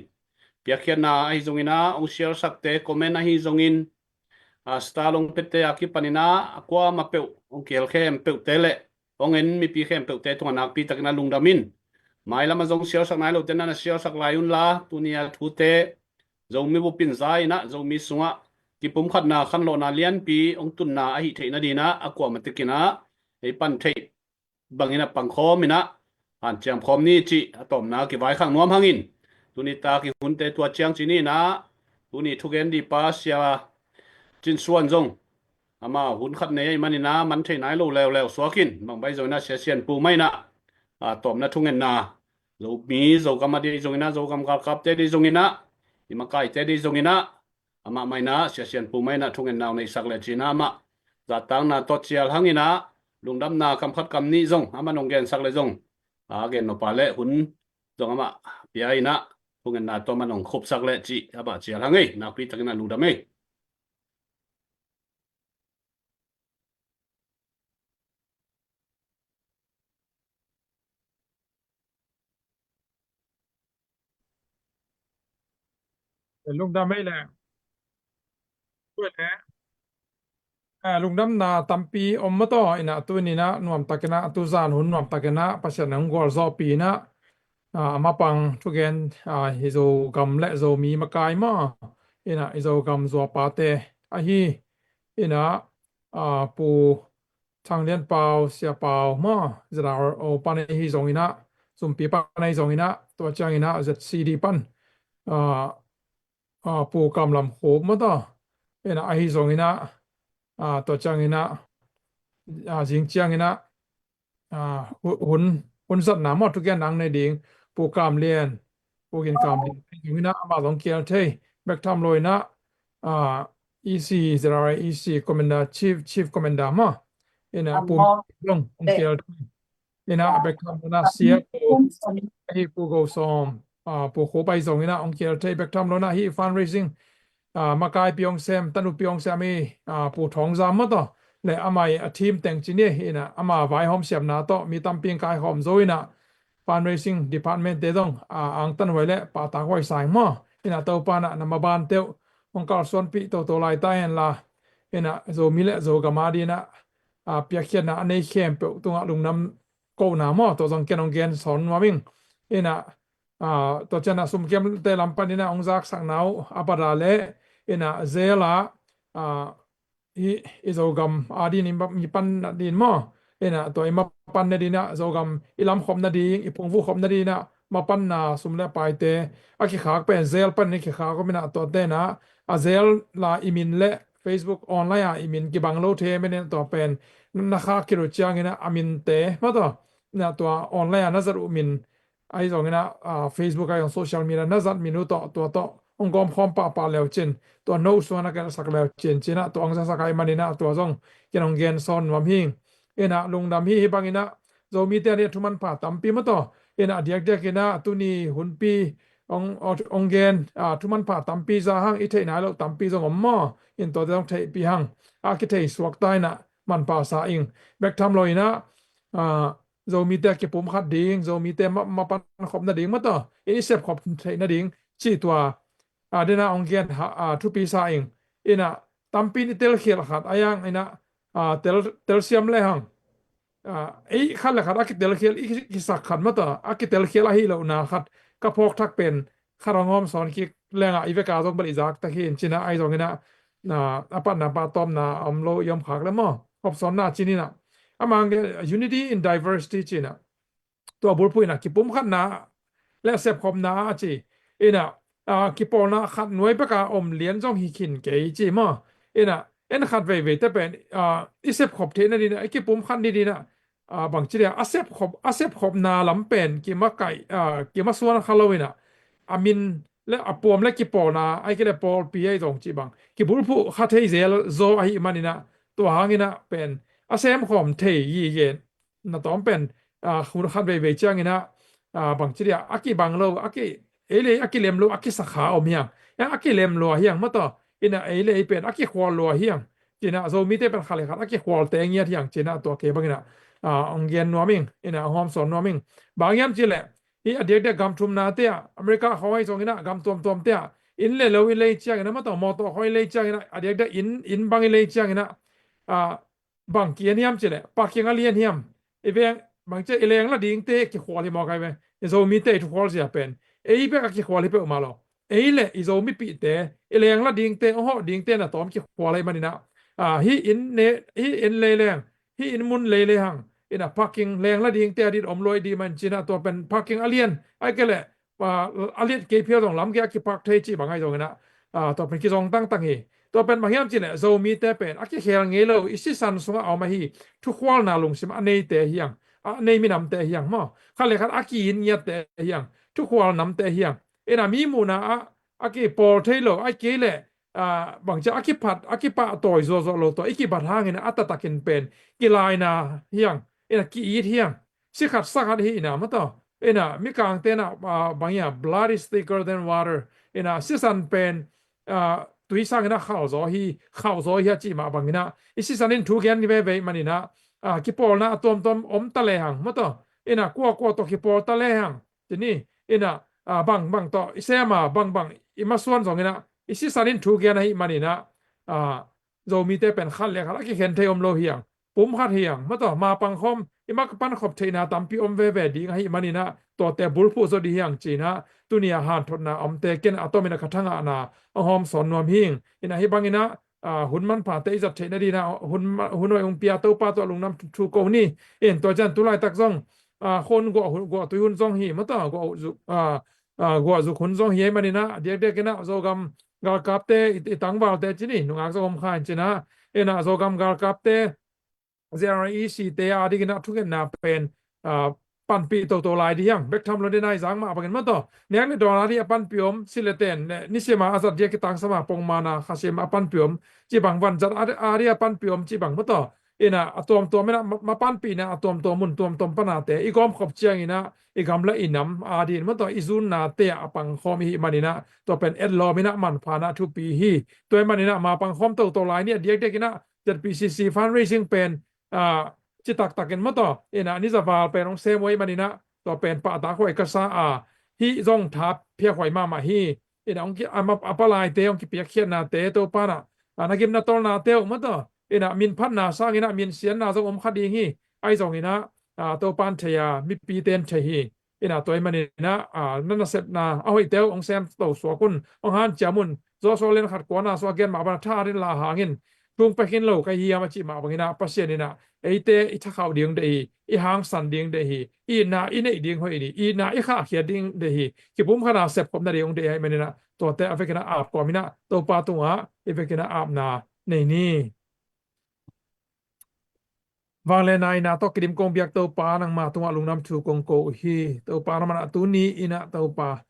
piakkhiatna ahi zongin ah, hong share sakte, comment ahi zongin, ah, star hong pete a kipanin ah a kuamah peuh hong kihel khempeuhte le hong en mipi khempeuhte tungah nakpi takin ah lungdam in. Mailam ah zong share sak nai lote na na share sak lai un la, tuni a thute Zomi bup in za in ah Zomi sungah kipumkhatna khanlawhna lianpi hong tunna ahih theih nading in ah a kuamah tek in ah ei pan theih bangin ah pangkhawm in ah hanciam khawm ni cih a tawpna kivaikhak nuam hangin, tuni tak i hunte tua ciang ci ni in ah, tuni thugen ding pa Sia Cin Suan zong amah hun khat nei ahih manin ah man thei nai lo leuleu suak in, bang bang zong in ah Sia Sian Pu mah in ah, a tawpna thungetna, Zomi, Zogam a ding zong in ah, Zogam galkapte ding zong in ah, i makaite ding zong in ah, amah mah in ah, Sia Sian Pu mah in ah thungetna hong neihsak leh ci in ah, amah zahtakna tawh cial hang in ah, lungdamna kam khat kam nih zong amah hong gensak leh zong, a gen nop a le hun zong amah pia in ah, thungetna tawh amah hong khupsak leh cih amah cial hang ei. Nakpi takin ah lungdam ei. Lungdam ei le. Tua le, ah, lungdamna tampi om mah tawh in ah, tuni in ah nuamtakin ah, tuzan hun nuamtakin ah Pasian in hong gualzawhpih in ah, ah, a mapang thugen, ah, i Zogam le Zomi makai mah in ah, i Zogam zuapate ahi in ah, ah, Pu Thang Lian Pau, Sia Pau maw, Z R O pan ahi zongin ah, Zumpi pan ahi zongin ah, tua ciangin ah Z C D pan, ah, ah, Pu Kam Lam Khup maw taw, ina ahi zongin ah, ah, tua ciangin ah, ah, zing ciangin ah, ah, hu-, hun, hun zatna maw, thugen nang nei ding, Pu Kam Lian, Pu Gin Kam Lian, ahi zongin ah, amah zong kial thei, bek tham lo in ah, ah, E C, Z R A E C Commander, Chief, Chief Commander maw, ina Pu Kam Lian zong hong kial thei. Ina bek tham lo in ah, Sia Pu, ahi Pu Go Sawm, ah, Pu Khup ahi zongin ah hong kial thei, bek tham lo in ah hih fundraising, ah, makaipi hong sem, tanupi hong sem i, ah, Pu Thawng Zam maw taw, le amah i a team teng ci ni, ina ama vaihawm siamna tawh mi tampi hong kaikhawm zo in ah fundraising department te zong, ah, angtanhuai le pahtakhuai sa ing maw, ina Topa in ah na maban teuh hong kalsuanpih toto lai ta hen la, ina Zomi le Zogam ading in ah, ah, piakkhiatna a nei khempeuh tungah lungdam kohna maw, tua zong ken hong gen sawn nuam ing. Ina, ah, tua ciang ah sumkiamte lam pan in ah hong zaksakna uh a pat a le, ina jail ah, ah, i, i Zogam ading in i ma-, i pan nading maw, ina tua i mapan nading in ah, Zogam i lamkhop nading, i phungvuh khop nading in ah mapanna sum le paite a kikhak pen jail pan in i kikhak om in ah, tuate in ah a jail la i min le Facebook online ah i min kibang lo thei men in ah, tua pen na khak khit uh ciangin ah a minte maw taw, na tua online ah na zat uh min ahi zongin ah, ah, Facebook ahi zong social media na zat min uh tawh, tua tawh hong gawmkhawm pahpah le uh cin, tua no sungah na gelhsak le uh cin, ci-in ah tua hong zasak ahih manin ah tua zong ken hong gen sawn nuam hi ing. Ina lungdam hi. Hih bangin ah Zomite ading ah thu manpha tampi maw taw, ina diakdiakin ah tuni hunpi hong, hong gen, ah, thu manpha tampi za hang, i theih nai loh tampi zong om maw, in tuate zong theihpih hang, a kithei suak ta in ah manpha sa ing. Bek tham lo in ah, ah, Zomite a kipumkhat ding, Zomite ma, mapan khop nading maw taw, in i sepkhop theih nading cih tua, ah, dena hong gen ha, ah, thupi sa ing. Ina tampi in i telkhial khat a, a hang ina, ah, tel, telsiam le hang, ah, ei khat le khat a kitelkhial i ki, kisak khat maw taw, a kitelkhial ahi lohna khat ka phawk thak pen khat hong hawm sawn kik leng ah i vek a zong bel i zak ta khin, ci-in ah ahi zongin ah, na, a patna pahtawpna om lo i om khak le maw, hawm sawnna ci-in ah, amah hong gen unity in diversity ci-in ah, tua bulphuh in ah kipumkhatna le sepkhopna a ci. Ina, ah, kipawlna khat nuai bek a om lian zong hi khin kei ci maw. Ina en khat veiveite pen, ah, i sepkhop theih nading in ah, i kipumkhat nading in ah, ah, bangci dia, a sepkhop, a sepkhopna lam pen kimakaih, ah, kimasuan kha lo in ah, a min le a puam le kipawlna, ahih kei leh pawlpi ahi zong cih bang kibulphuh kha thei zel zaw ahih manin ah, tua hangin ah pen a semkhawm thei gige na tawm pen, ah, hun khat veivei ciangin ah, ah, bangci dia, a kibang lo, a ki, ei le ei a kilem lo, a kisakha om hi hang. Hang a kilem lua hi hang maw taw, ina ei le ei pen a kikhual lua hi hang. Ci-in ah Zomite pen khat le khat a kikhualte ngiat hi hang, ci-in ah tua kei bangin ah, ah, hong gen nuam ing, ina hong hawm sawn nuam ing. Bang hiam cih leh, hih a diakdiak gam thumnate ah, America khawng ahi zongin ah gam tuamtuamte ah, inn le lo i lei ciangin ah maw taw, mawtaw khawng i lei ciangin ah, a diakdiak inn, inn bang i lei ciangin ah, ah, bang ki-en hiam cih leh, parking a lian hiam, i veng, bangci a, i lengla dingte kikhual hi mawk ahi ve. I Zomite i thukhual zia pen ei bek a kikhual hi peuhmah lo. Ei le i Zomipihte, i lengla dingte, hong hawh dingte na tawm kikhual ahih manin ah, ah, hih inn ne, hih inn lei leng, hih inn mun lei le hang, ina parking lengla dingte a dit om lua i dih man, ci-in ah tua pen parking a lian, ahih kei leh, ah, a liat kei phial zong lam kei a kipark thei cih bang ahi zongin ah, ah, tua pen kizong tangtang hi. Tua pen bang hiam cih leh Zomite pen a kikhel ngei lo, i sisan sungah a om ahi, thukhualna lungsim a neite hi hang, a nei minamte hi hang maw. Khat le khat a ki-it ngiatte hi hang, thukhual namte hi hang. Ina mi muhna ah a kipawl thei lo, ahih kei leh, ah, bangci a kiphat, a kipahtawi zuahzuah lo tawh i kibat hangin a taktakin pen kilaina hi hang, ina ki-it hi hang. Si khat sa khat hi ina maw taw. Ina mikangte in ah, ah, bang hiam, blood is thicker than water. Ina sisan pen, ah, tui sangin ah khauh zaw hi, khauh zaw hi a cih mah bangin ah, i sisan in thu gen veve ahih manin ah, ah, kipawlna a tuamtuam om ta le hang maw taw. Ina kuakua tawh kipawl ta le hang, ci ni. Ina, ah, bangbang tawh i sem a, bangbang i masuan zongin ah, i sisan in thu gen ahih manin ah, ah, Zomite pen khat le khat a kikhen thei om lo hi hang, pumkhat hi hang maw taw, mapang khawm, i mapan khop theihna tampi om veve ding ahih manin ah, tuate bulphuh zaw ding hi hang, ci-in ah tuni a hanthotna omte ken a tomin a ka thangahna hong hawm sawn nuam hi ing. Ina hih bangin ah, ah, hun manphate i zat theih nadingin ah hun ma-, hun hoih hong pia Topa tawh lungdam thu ko ni. In tua ciang tu laitak zong, ah, hun guah, hun guah tui hun zong hi maw tawh, guah zuk, ah, ah, guah zuk hun zong hi ahih manin ah diakdiakin ah Zogam galkapte, i, i tangvalte ci ni, nungak zong om kha in ci-in ah, in ah Zogam galkapte, Z R E C te adingin ah thungetna pen, ah, panpih toto lai ding hi hang. Bek tham lo ding a i zak mah bangin maw tawh, nek le dawn adingin a panpih om, silh le ten, eh, nisim a a zat ding a kitangsam a pongman a khasim a panpih om, cih bang vanzat a, adingin a panpih om cih bang maw tawh. In ah a tuamtuam in ah ma, ma panpihna a tuamtuam mun tuamtuam pan a te i gawmkhop ciangin ah i gam le i nam adingin maw tawh, i zunnate ah a pangkhawm i hih manin ah tua pen etlawm in ah manpha in ah thupi hi. Tua ahih manin ah ma pangkhawm toto lai ni, a diakdiakin ah Z P C C fundraising pen, ah, ci taktakin maw tawh, in ah ni za val pen hong sem uh ahih manin ah tua pen pahtakhuai ka sa a, hih zong tha phiakhuai mahmah hi. In ah hong ki, a ma, a palaite hong kipiakkhiatnate Topa in ah, ah, na gim na tawlnate uh maw tawh, in ah min phatna sangin ah min siatna zong om kha ding hi. Ahi zongin ah, ah, Topa in thei a, mipite in thei hi. In ah tua ahih manin ah, ah, na nasepna a hoihte uh hong sem to suak un, hong hanciam un. Joshua lian khat kuana sung a gen mah bangin, tha a rin la hangin thung pia khin lo ka hi hiam a cih mah bangin ah Pasian in ah eite i thakhauh ding deih hi, i hangsan ding deih hi, itna i neih ding hoih ni, itna i khahkhia ding deih hi, kipumkhat a sepkhop nading hong deih ahih manin ah tuate a vekin ah ap kawmin ah Topa tungah i vekin ah apna nei ni. Vangliatna in ah tawh kidim kong biak Topa, nangma tungah lungdam thu kong ko uh hi. Topa, nangman ah tuni in ah Topa,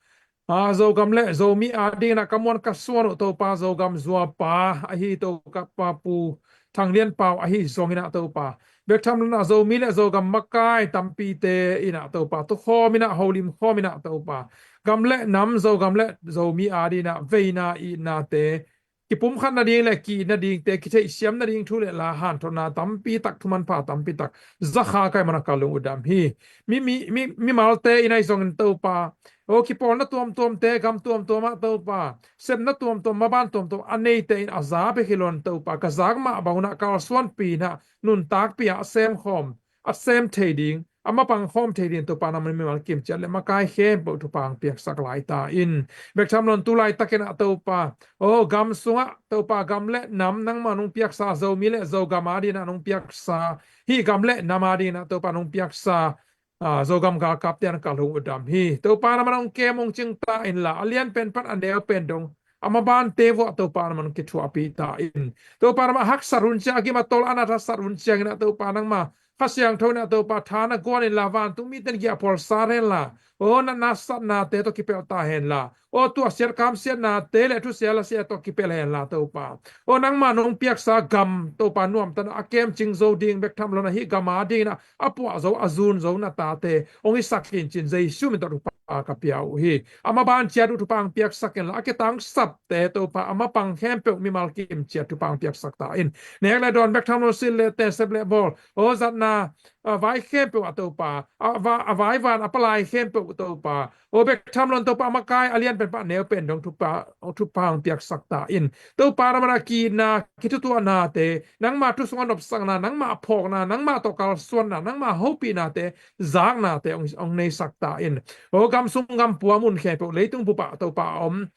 a, Zogam le Zomi adingin ah ka muan ka suan uh Topa, Zogam zuapa ahi Topa Pu Thang Lian Pau ahi zongin ah Topa, bek tham lo in ah Zomi le Zogam makai tampite in ah Topa, tukhawm in ah, holim khawm in ah Topa, gam le nam, Zogam le Zomi adingin ah veina itnate kipumkhat nading le ki-it nadingte, kitheihsiam nading thu le la hanthotna tampi tak, thumanpha tampi tak za kha ka hih manin ah ka lung uh dam hi. Mi, mi, mi, mimalte in ahi zongin Topa, aw, kipawlna tuamtuamte gam tuamtuam ah Topa, sepna tuamtuam, maban tuamtuam a neite in a za bek hi lo in Topa, ka zak mah bang un ah kalsuanpih in ah, nuntakpih a, a semkhawm, a sem thei ding, a mapang khawm thei ding Topa, nangman mimal kimciat le makai khempeuh thupha hong piaksak lai ta in. Bek tham lo in tu laitakin ah Topa, aw, gam sungah Topa, gam le nam nangman hong piaksa, Zomi le Zogam adingin ah hong piaksa, hih gam le nam adingin ah Topa hong piaksa, a, Zogam galkapte in ka lung uh dam hi. Topa, nangman hong kem hong cing ta inla, a lianpen pan a neupen dong, a mabante vuah Topa, nangman kithuahpih ta in. Topa, nangmah haksat hun ciang, a gim a tol a nat haksat hun ciangin ah Topa, nangmah Kha Siangtho in ah Topa, tha na guan inla, vantung mite in giahphual sat hen la, aw, na, na satnate tawh kipelh ta hen la, aw, tuahsiat kamsiatnate le thusia lasiate tawh kipelh hen la Topa, aw, nangmah nong piaksa gam Topa, nuamtakin a kemcing zo ding bek tham lo in ah, hih gam adingin ah a puah zo, a zun zo na tate hong hisak in cin, Jesu min tawh thupha ka pia uh hi. A maban ciat uh thupha hong piaksak inla, a kitangsapte Topa, a mapang khempeuh mimal kimciat thupha hong piaksak ta in. Nek le dawn bek tham lo, silh le ten, sep le bawl, aw, zatna, a, vai khempeuh ah Topa, a va-, a vaivan a palai khempeuh Topa, aw, bek tham lo in Topa, a makai a lianpen pan a neupen dong thupha, thupha hong piaksak ta in. Topa, nangman ah ki-itna, kithutuahnate, nangma thu sungah nopsakna, nangma phawkna, nangma tawh kalsuanna, nangma hopihnate, zaknate hong, hong neisak ta in. Aw, gam sung gam pua mun khempeuh, leitung bup ah Topa a om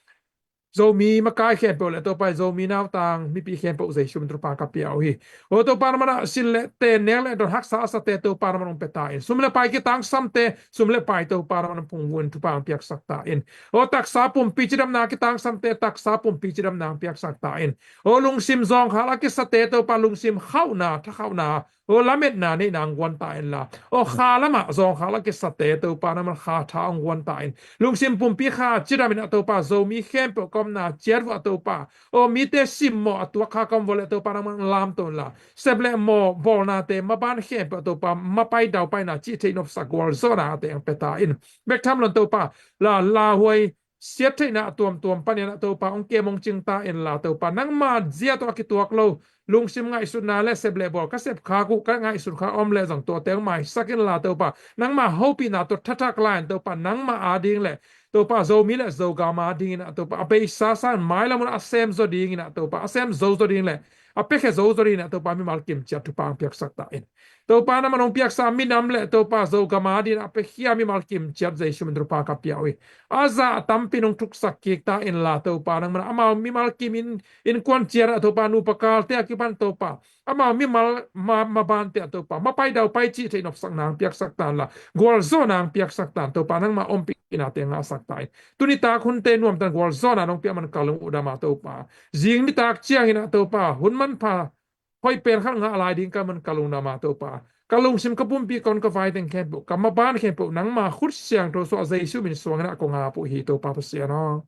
Zomi makai khempeuh le Topa, Zomi nautang mipi khempeuh Jesu min thupha ka pia uh hi. Aw Topa, nangman ah silh le ten, nek le dawn, haksa a sate Topa, nangman hong pia ta in. Sum le pai kitangsamte, sum le pai Topa, nangman hong phungvuh in thupha hong piaksak ta in. Aw taksa pumpi cidamna kitangsamte, taksa pumpi cidamna hong piaksak ta in. Aw lungsim zawngkhal a kisate Topa, lungsim khauhna, thakhauhna, aw lametna neihna hong guan ta inla, aw kha lamah zawngkhal a kisate Topa, nangman kha tha hong guan ta in. Lungsim pumpi kha cidam in ah Topa, Zomi khempeuh ka omna ciat vuah Topa, aw mite simmawh a tuak kha ka om vuah le Topa, nangman lamto inla, sep le mawl bawlnate maban khempeuh Topa, mapai daupaina, cih theih nopsak gualzawhnate hong pia ta in. Bek tham lo in Topa, la, lauhuai siattheihna a tuamtuam panin ah Topa, hong kem hong cing ta inla Topa, nangma zia tawh a kituak lo lungsim ngaihsutna le sep le bawl, ka sep khak uh, ka ngaihsut khak a om leh zong tuate hong maisak inla Topa, nangma hopihna tawh thathak lai in Topa, nangma ading le Topa, Zomi le Zogam a dingin ah Topa, a beisa sangin mailam un a sem zaw dingin ah Topa, a sem zo zaw ding le a piakhia zo zaw dingin ah Topa, mimal kimciat thupha hong piaksak ta in. Topa, nangman hong piaksa minam le Topa, Zogam a dingin a piakhia mimal kimciat Jesu min thupha ka pia uh hi. A za a tampi nong thuksak kik ta inla Topa, nangman amau mimal kim in, innkuan ciat ah Topa, nupa kalte a kipan Topa, amau mimal ma, mabante ah Topa, mapai daupai cih theih nopsak nang piaksak ta inla, gualzawh nang piaksak ta in Topa, nangma ompihna te ngahsak ta in. Tuni tak hunte nuamtan gualzawhna nong piak man ka lung uh dam a Topa. Zing nitak ciangin ah Topa, hun manpha hoih pen khat ngah lai ding ka man ka lung dam a Topa. Ka lungsim, ka pumpi, ka hun ka vai teng khempeuh, ka maban khempeuh nangma khut siangtho suah Jesu min suangin ah kong ap uh hi Topa Pasian aw.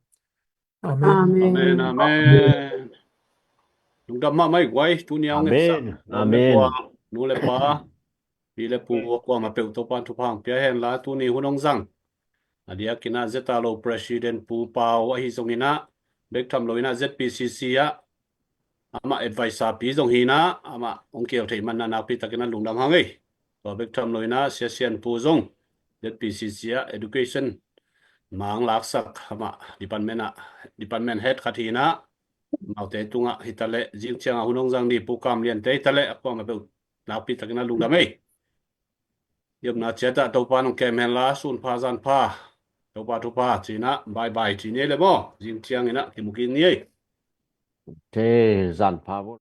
Amen. Amen, amen. Lungdam mahmah i guai, tuni a hong etsak. Amen. Nu le pa, pi le pu, a kuamah peuh Topa'n thupha hong pia hen la, tuni hun hong zang. A diakin ah Z R lo President Pu Pau ahi zongin ah, bek tham loin ah Z P C C ah amah adviser pi zong hi in ah, amah hong kihel theih man in ah nakpi takin ah lungdam hang ei. Tua bek tham loin ah Sia Sian Pu zong Z P C C ah education mang laksak amah department ah, department head khat hi in ah, amaute tungah hi ta leh, zing ciang a hun hong zang ni Pu Kam Lian te hi ta leh, a kuamah peuh nakpi takin ah lungdam ei. I omna ciat ah Topa'n hong kem hen la, sun pha zan pha, Topa thupha ci in ah bye bye ci ni ei le maw. Zing ciangin ah kimu kik ni ei. Te zan pha maw.